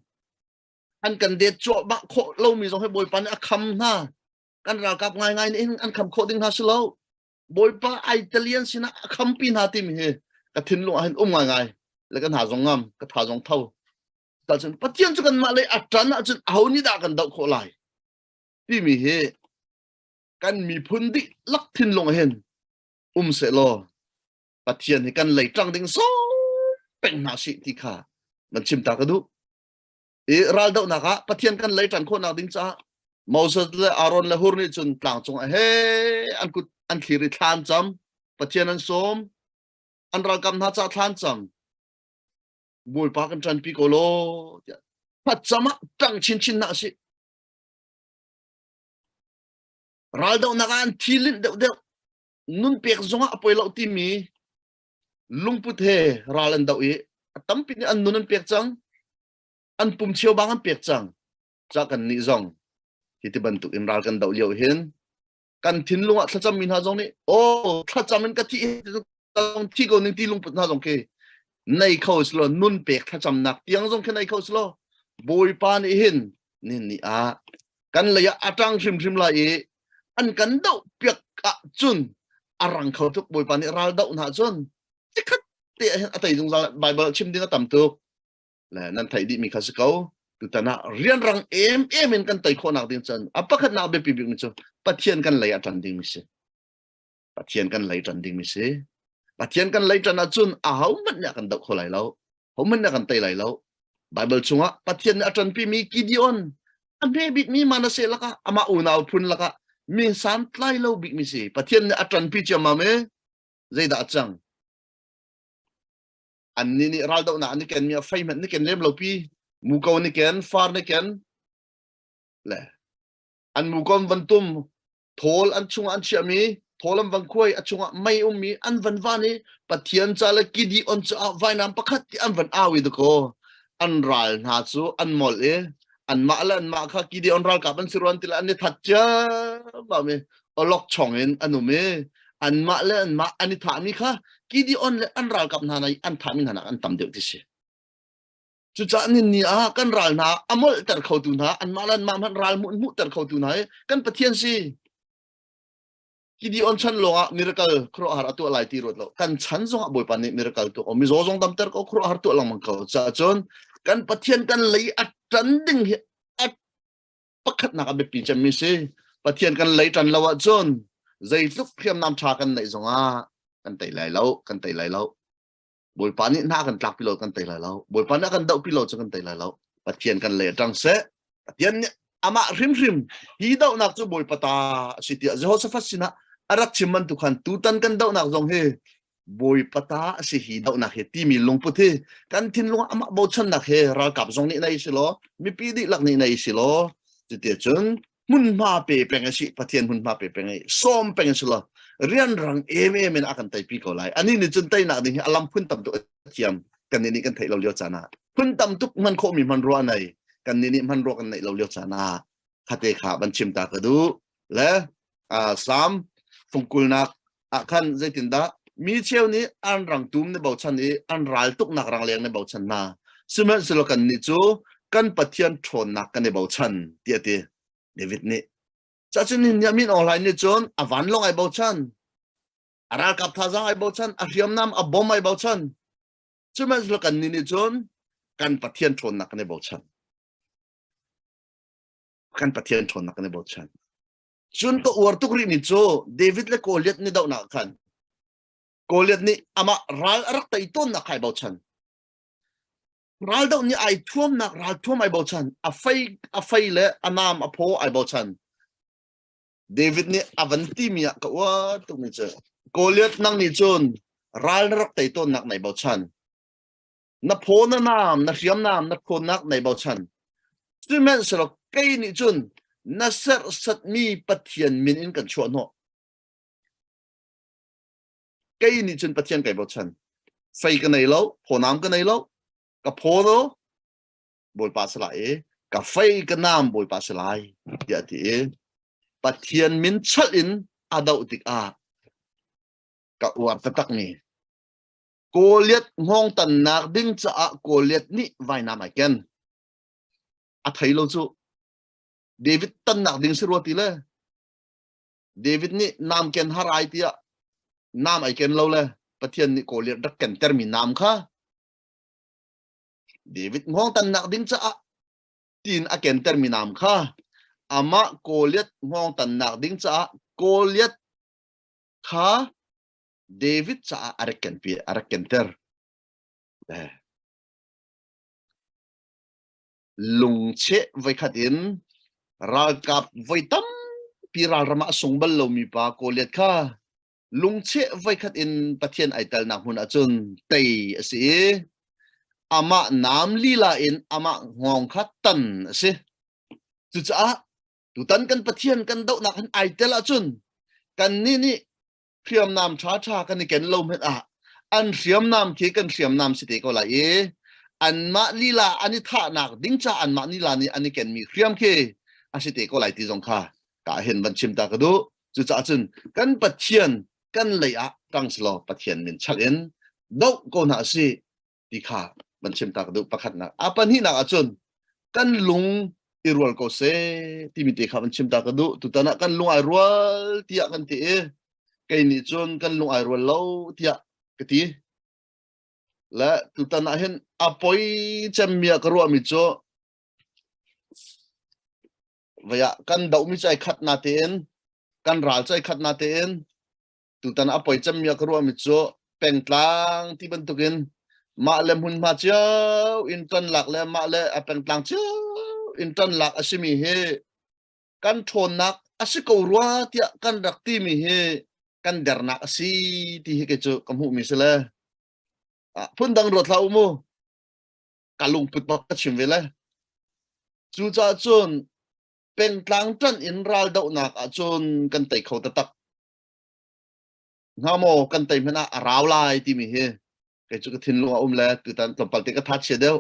S2: An kan det cuahmah khawh lomi zong hi Bawipa nih a kham hna. Kan ralkap ngaingai nih hin an kham khawh ding hna si lo. Bawipa Italian sinah a khampi hna timi hi ka thinlung ah hin um ngaingai le ka hna zong ngam, ka tha zong tho. Cun Pathian cu kanmah lei a ṭan ahcun aho nih dah kan doh khawh lai timi hi kan miphun dihlak thinlung hin um sehlaw Pathian hi kan lei ṭang ding sawm peng hna sih ti kha nan chim ta ka duh. I raldohnak ah Pathian kan lei ṭan khawhnak ding caah Moses le Aaron le Hur nih cun tlang cung ah he an kut an thlir i thla an cam Pathian an sawm an ralkap hna caah thla an cam Bawipa kan ṭanpi ko law tiah thlacam ah ṭang chinchin hna sih Raldohnak ah an thi linh deuhdeuh. Nun pek zongah a poi lo timi lungput he ral an doh i a tampi nih an nun an pek cang. An pum cheu bang an pek cang. Ca kan nih zong hi ti bantuk in ral kan doh lio hin kan thinlung ah thlacam mi hna zong nih aw thlacam in ka thi thi ko ning ti lungput hna zong khi nei kho si lo nun pek thlacamnak tiang zong khi nei kho si lo Bawipa nih hin nin ni ah kan lei ah a ṭang hrimhrim lai i an kan doh piak ah cun a rang kho tuk Bawipa nih ral doh hna cun cikhat te ah hin a tei zungzal Bible chim ding a tam tuk le nan theih dih mi kha si ko tutan ah rianrang em em in kan tei khawhnak ding cun a pakhatnak biapi bik mi cu Pathian kan lei a ṭan ding mi si Pathian kan lei ṭan ding mi si. Pathian kan lei ṭan ahcun ahohmanh nih a kan doh kho lai lo. Hohmanh nih a kan tei lai lo. Bible chungah Pathian nih a ṭanpimi Gideon a hme bikmi Manasseh lakah amah unau phun lakah mi santlai lo bikmi si. Pathian nih a ṭanpi ciammam i zeidah a cang? Annih nih raldohnak an i kenmi a fei hmanh ni ken lem lo pi. Muko ni ken, far ni ken, le an muko an van tum thawl an chungah an chiahmi thawl an van khuai a chungah mei ummi an van van i Pathian ca le Gideon caah vainam pakhat ti an van au i dakaw. An ral hna cu an molh i anmah le anmah kha Gideon ralkap an si ruan ti le an i that ciammam i awlokchong in an um i anmah le anmah an i thahmi kha Gideon le an ralkap hna nih an thahmi hna nak an tam deuh ti si. Cucaah nin ni ah kan ral hna a molhter khotu hna anmah le anmah hmanh ral hmuh hmuhter khotu hna hi kan Pathian si. Gideon chan lawngah miracle khuaruahhar a tuah lai ti ruat lo. Kan chan zongah Bawipa nih miracle tuah ko. Mizaw zong damter ko khuaruahhar tuah lengmang ko. Caah cun kan Pathian kan lei a ṭan ding hi a pakhatnak a biapi cemmi si. Pathian kan lei ṭan lo ahcun zeitluk hriamnam ṭha kan neih zongah kan tei lai lo, kan tei lai lo. Bawipa nih hna kan tlakpi lo kan tei lai lo. Bawipa nih a kan dohpi lo cu kan tei lai lo. Pathian kan lei a ṭang seh. Pathian nih amah hrimhrim hi dohnak cu Bawipa ta a si tiah Jehoshaphat sinah a rak chim bantuk khan tutan kan dohnak zong hi Bawipa ta a si hi dohnak hi timi lungput hi kan thinlung ah amah bochannak he ralkap zong nih nei si law mipi dihlak nih nei si law cuticun hmunhma pe peng a si Pathian hmunhma pe peng i sawm peng a si lo rianrang em em in a kan teipi ko lai ani nih cun teinak ding hi a lam phun tam tuk a thiam kan nih nih kan theih lo lio caan ah phun tam tuk hman khawhmi hman rua nei kan nih nih hman rua kan neih lo lio caan ah khate kha ban chim ta ka duh le Salm fungkulnak ah khan zeitindah mi cheu nih an rangtum ne bochan i an ral tuknak rangleng ne bochan hna sihmanhsehlaw kan nih cu kan Pathian ṭhawnnak kan i bochan tiah ti David nih cacun ni min Aung Hlaing nih cun a vanlawng ai bochan a ralkap thazaang ai bochan a hriamnam a bom ai bochan sihmanhsehlaw kan nih nih cun kan Pathian ṭhawnnak kan i bochan kan Pathian ṭhawnnak kan i bochan Cun ka uar tuk rihmi cu David le Goliath nih dohnak khan Goliath nih amah ral a rak tei tawnnak kha ai bochan. Ral doh nih ai thuamnak ral thuam ai bochan. A fei a fei le a naam a phaw ai bochan. David nih a van timi ah ka uar tukmi cu Goliath nang nih cun ral na rak tei tawnnak nai bochan. Na phaw na naam na hriamnam na ṭhawnnak nai bochan. Sihmanhsehlaw kei nih cun na serhsatmi Pathian min in kan chuah hnawh. Kei nih cun Pathian kai bochan. Fei ka nei lo, phawnam ka nei lo, ka phaw lo, Bawipa si lai i ka fei ka naam Bawipa si lai tiah a ti i Pathian min chalh in a doh tikah ka uar taktakmi Goliath hngawng tannak ding caah Goliath nih vainam ai ken. A thei lo cu. David tannak ding si rua ti le. David nih nam ken har ai tiah nam ai ken lo le Pathian nih Goliath rak ken termi nam kha David hngawng tannak ding caah tiin a ken termi nam kha amah Goliath hngawng tannak ding caah Goliath kha David caah a rak kenpi a rak kenter. Eh. Lungcheh voikhat in ralkap voi tampi ralram ah a sung bal lomi pa Goliath kha lungcheh voikhat in Pathian ai telnak hmun ahcun tei a si i amah naam lila in amah hngawng kha tan a si. Cucaah tutan kan Pathian kan dohnak hin ai tel ahcun kannih nih hriamnam ṭhaṭha kan i ken lo hmanh ah an hriamnam khi kan hriamnam si te ko lai i anmah lila an i thahnak ding ca anmah lila nih an i kenmi hriam khi a si te ko lai ti zong kha ka hin van chim ta ka duh. Cucaah cun kan Pathian kan lei ah ṭang selaw Pathian min chalh in doh ko hna sih ti kha van chim ta ka duh pakhatnak. A pahnihnak ahcun kan lung i rual ko seh timi te kha van chim ta ka duh. Tutan ah kan lung ai rual tiah kan ti i kei nih cun kan lung ai rual lo tiah ka ti. Le tutan ah hin a poi cemmi ah ka ruahmi cu vei ah kan dohmi cu ai khat na tein kan ral cu ai khat na tein tutan a poi cemmi ah ka ruahmi cu pengtlang ti bantukin mah le hmunhma cio in ṭan lak le mah le a pengtlang cio in ṭan lak a simi hi kan ṭhawnnak a si ko rua tiah kan rak timi hi kan dernak a si ti hi kei cu ka hmuhmi si le phundang ruat hlah u mu ka lungput bak ka chim ve le cucaah cun pengtlang ṭanh in raldohnak ahcun kan tei kho taktak hnga maw kan tei hmanh ah a rau lai timi hi kei cu ka thinlung a um le tutan tlawmpal te ka tha chia deuh.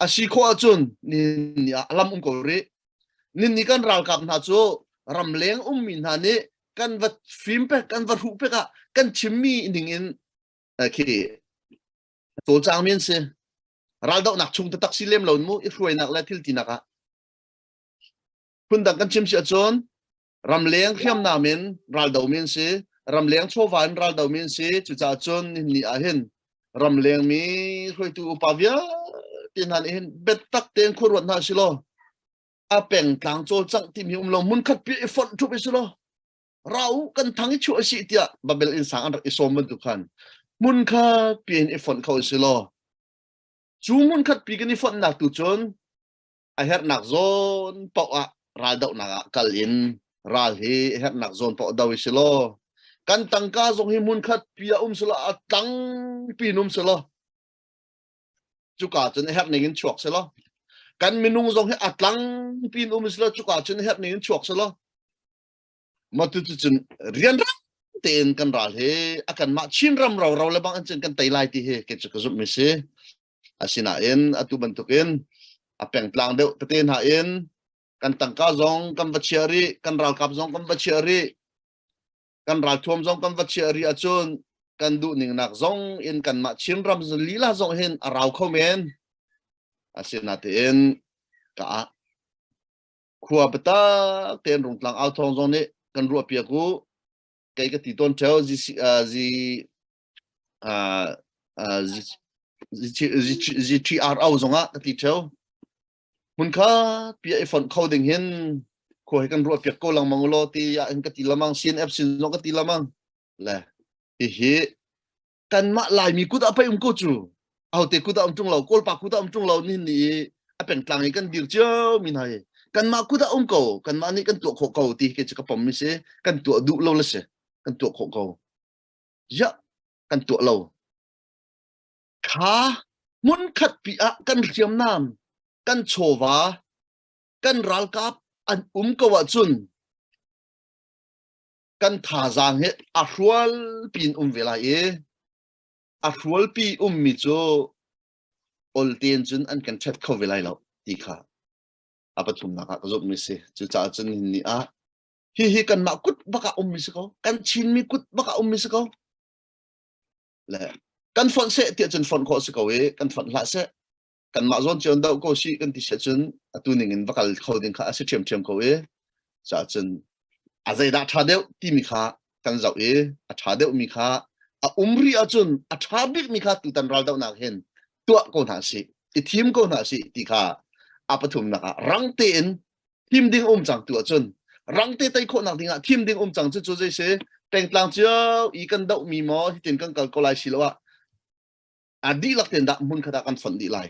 S2: A si khawh ahcun nihin ni ah lam um ko rih. Nin ni kan ralkap hna cu ramleng ummi hna nih kan va fim pek kan va hruh pek ah kan chimmi ning in khi cawlcangmi an si. Raldohnak chung taktak si lem lo mu i hruainak le thil tinak ah. Phundang kan chim si ahcun ramleng hriamnam in raldomi an si ramleng chawva in raldomi an si cucaah cun nihin ni ah hin ramleng mi hruaitu upa vialte hna nih hin biatak tein khuaruat hna si law a pengtlang cawlcangh timi um lo hmunkhat pi i fonh ṭhup i si law rau kan thang i chuah si tiah Babel inn sang an rak i sawm bantuk khan hmunkhat pi in i fonh kho si law cu hmunkhat pi kan i fonhnak tu cun a herhnak zawn paoh ah raldohnak ah kal in ral hi a herhnak zawn paoh do i si law kan tangka zong hi hmunkhat pi ah um selaw a tlang pin um selaw cuka cun a herh ning in chuak selaw kan minung zong hi a tlang pin um selaw cuka cun a herh ning in chuak selaw matu cu cun rianrang tein kan ral hi a kanmah Chin ram roro le bang in cun kan tei lai ti hi kei cu ka zumh mi si. Asinain atu bantukin a pengtlang deuh tete hna in kan tangka zong kan va chiah rih, kan ralkap zong kan va chiah rih, kan ralthuam zong kan va chiah rih ahcun kan duh ning nak zong in kanmah Chinram lila zong hin a rau kho men. Asinain ka ah khua biatak tein Rungtlang au thawng zong nih kan ruah piak u. Kei ka ti tawn theo Z, Z, GTRO zongah ka ti theo hmunkhat pi i fonh kho ding hin khua hi kan ruah piak ko lengmang ulaw ti ah in ka ti lamang CNF sin zong ka ti lamang le hihi kanmah Laimi kut ah pei um ko cu ahote kut ah um ṭung lo Kawlpa kut ah um ṭung lo nihin ni i a pengtlang i kan dir cio mi hna hi kanmah kut ah um ko kanmah nih kan tuah khawh ko ti hi cu ka pom mi si kan tuah duh lo le si kan tuah khawh ko ziah kan tuah lo kha hmunkhat pi ah kan hriamnam kan chawva kan ralkap an um ko ahcun kan thazaang hi a hrual piin um ve lai i a hrualpi ummi cu olten cun an kan ṭhet kho ve lai lo ti kha a pathumnak ah ka zumhmi si cucaah cun nihin ni ah hihi kanmah kut bak ah ummi si ko kan Chinmi kut bak ah ummi si ko le kan fonh seh tiah cun fonh khawh si ko i kan fonh hlah seh kanmah zawn cio doh ko si kan ti seh cun atu ning in va kal kho ding kha a si ṭhiamṭhiam ko i caah cun a zeidah ṭha deuh timi kha kan zoh i a ṭha deuhmi kha a um rih ahcun a ṭha bikmi kha tutan raldohnak hin tuah ko hna sih i thim ko hna sih ti kha a pathumnak ah rang tein thim ding um cang tu ahcun rangte tei khawhnak ding ah thim ding um cang cu cu zei si pengtlang cio i kan doh mi maw hitin kan kal ko lai si lo ah a dihlak ten dah hmun khat ah kan fonh dih lai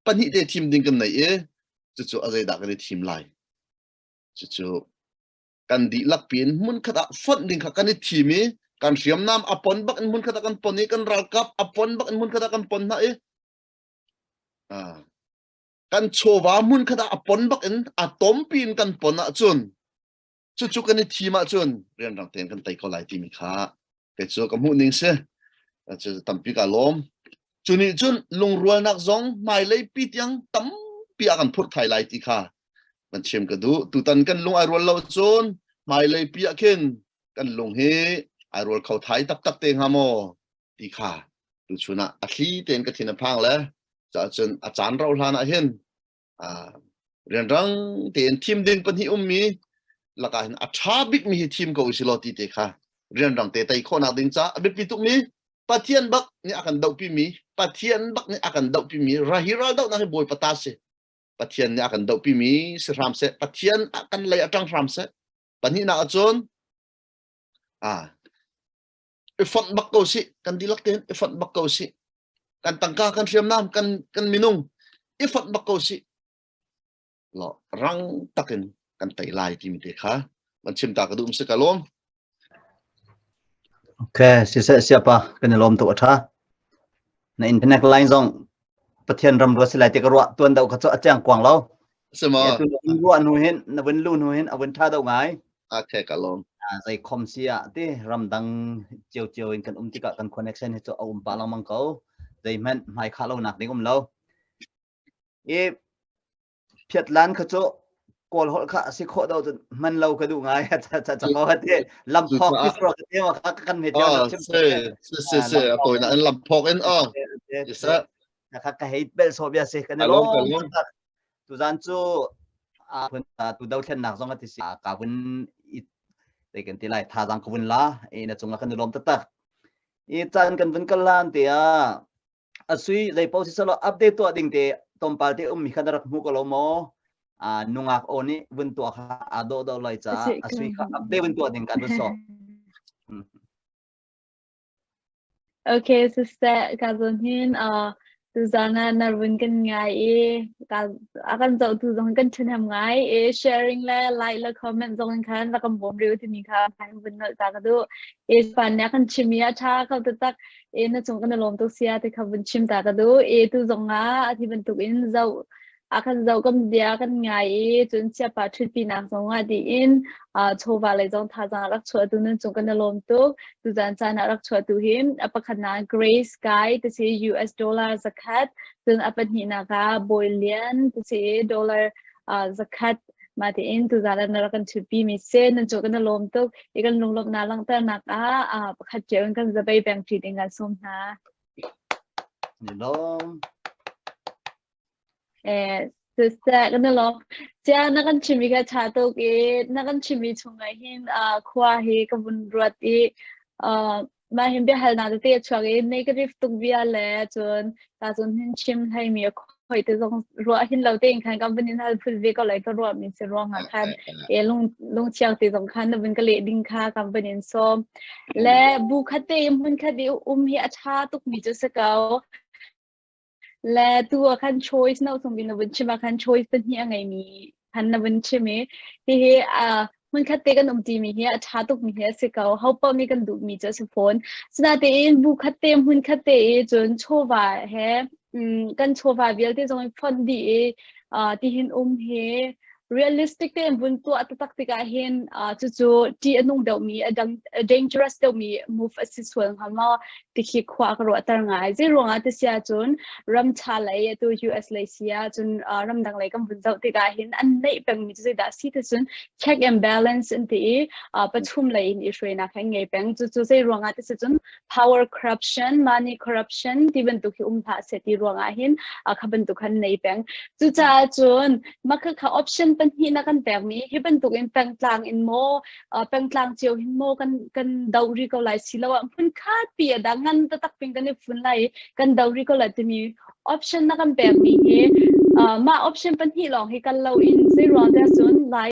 S2: pahnih te thim ding kan nei i cucu a zeidah kan i thim lai cucu kan dihlak piin hmun khat ah fonh ding kha kan i thim i kan hriamnam a pon bak in hmun khat ah kan pon i kan ralkap a pon bak in hmun khat ah kan pon hna i kan chawva hmun khat ah a pon bak in a tompi in kan pon ahcun cucu kan i thim ahcun rianrang tein kan tei ko lai timi kha kei cu ka hmuh ning si cu tampi ka lawm cu nih cun lungrualnak zong hmailei pi tiang tampi a kan phurh thai lai ti kha kan chim ka duh tutan kan lung ai rual lo cun hmailei pi ah khin kan lung hi ai rual kho thai taktak te hnga maw ti kha tuchun ah a thli tein ka thin a phang le cun a caan rauh hlan ah hin rianrang tein thim ding pahnih ummi lakah hin a ṭha bikmi hi thim ko usih law ti te kha rianrang te tei khawhnak ding ca a biapi tukmi Pathian bak nih a kan dohpimi Pathian bak nih a kan dohpimi rahi ral dohnak hi Bawipa ta si Pathian nih a kan dohpimi si hram seh Pathian a kan lei a ṭang hram seh pahnihnak ahcun ah i fonh bak ko sih kan dihlak tein i fonh bak ko sih kan tangka kan hriamnam kan kan minung i fonh bak ko sih lo rang takin kan tei lai timi te kha van chim ta ka duh si ka lawm
S4: Okay, siseh siapa kan i lawm tuk a tha. Na internet line zong Pathian ram rua si lai ti ka ruah tuan deuh kha cu a chiang kuang lo.
S2: Si maw?
S4: Tu na ruah hnu hin na vun lu hnu hin a vun tha deuh ngai.
S2: Okay, ka lawm.
S4: Zei khom si ah ti ramdang cio cio in kan um tikah kan connection hi cu a um pah lengmang ko. Zeihmanh hmai khah lo nak ding um lo. I phiatlan kha cu kawl holh kha a si khawh do cun hman lo ka duh ngai cha cha cha ko te lamphok ti sro ka te ma kha kan me te
S2: na chim se se se a toina in lamphok in a
S4: se kha ka hei bel so bia se kan lo tu zan cu a phun tu do thlen nak zong ati si ka vun i te kan ti lai tha zang ka vun la e na chunga kan lom tak i chan kan vun kal lan te a Asui zei paoh si selaw update tuah ding te tlawmpal te ummi kha na rak hmu ko lo maw? Ah nungak aw nih vun tuah kha aa dawh deuh lai caah asui kha update vun tuah ding kan vun sawm.
S1: Okay, sister, ka zawn hin uh, tuzaan ah na run kan ngai i ka a kan zohtu zong kan ṭhahnem ngai i sharing le like le comment zong in khan rak kan bawm rih u timi kha kan vun nolh ta ka duh. I pan nih a kan chimmi a ṭha kho taktak e na cung kan i lawm tuk sia ti kha vun chim ta ka duh e tu zong ah a thi bantuk in zoh a kan zoh kan bia kan ngai i cun siapa ṭhutpi nak zong ah tiin chawva lei zong thazaang rak chuah tu nan cung kan i lawm tuk tuzan caan ah rak chuah tu hi a pakhatnak Grace Guy ti si US dollar zakhat cun a pahnihnak ah Bawi Lian ti si dollar zakhat mah tiin tuzaan ah na rak kan ṭhutpi mi si nan cu kan i lawm tuk i kan lunglawmhnak langhternak ah pakhat cio in kan zabei peng ṭi ding kan sawm hna.
S4: Ni lawm.
S1: Eh, sister kan i lawm. Cia na kan chimmi kha ṭha tuk i na kan chimmi chungah hin khua hi ka vun ruat i mah hin biahalnak tete a chuak i negative tuk bia le cun ta cun hin chim hleimi a khoi te zong ruah hin lo tein khan kan vun in hal phul ve ko lai ka ruah mi si ruang ah khan e lung lungchiang te zong khan na vun ka leh ding kha kan vun in sawm le bu khat te hmun khat i um hi a tha tuk mi cu si ko Le tu ah khan choice no sung na vun chim ah khan choice pahnih a ngeimi khan na vun chim i hihi uh, hmunkhat te kan um timi hi a ṭha tukmi hi a si ko. Ho paoh nih kan duhmi cu a si fawn. Sinain bu khat te hmun khat te i cun chawva he um, kan chawva vialte zong i fonh dih i uh, tihin um hi realistic tein vun tuah taktak tikah hin uh, cucu ṭih a nung deuhmi a dang a dangerous deuhmi move a si sual hnga maw ti khi khua ka ruahter ngai. Zei ruangah ti si ahcun ram ṭha lei atu US lei si ahcun uh, ramdang lei kan vun zoh tikah hin an neih pengmi cu zeidah si ti cun check and balance an ti i uh, pathum lei in i hruainak an ngei peng. Cucu zei ruangah ti si cun power corruption, money corruption ti bantuk hi um hlah seh ti ruangah hin uh, kha bantuk khan nei peng. Cucaah cun makha kha option pahnih na kan pekmi hi bantuk in pengtlang in maw uh, pengtlang cio hin maw kan kan do ri ko lai silo ah hmun khat pi a dang ngan taktak ping kan i fun lai kan do ri ko lai timi option na kan pekmi hi uh, mah option pahnih lawng hi kal lo in zei ruang te cun lai.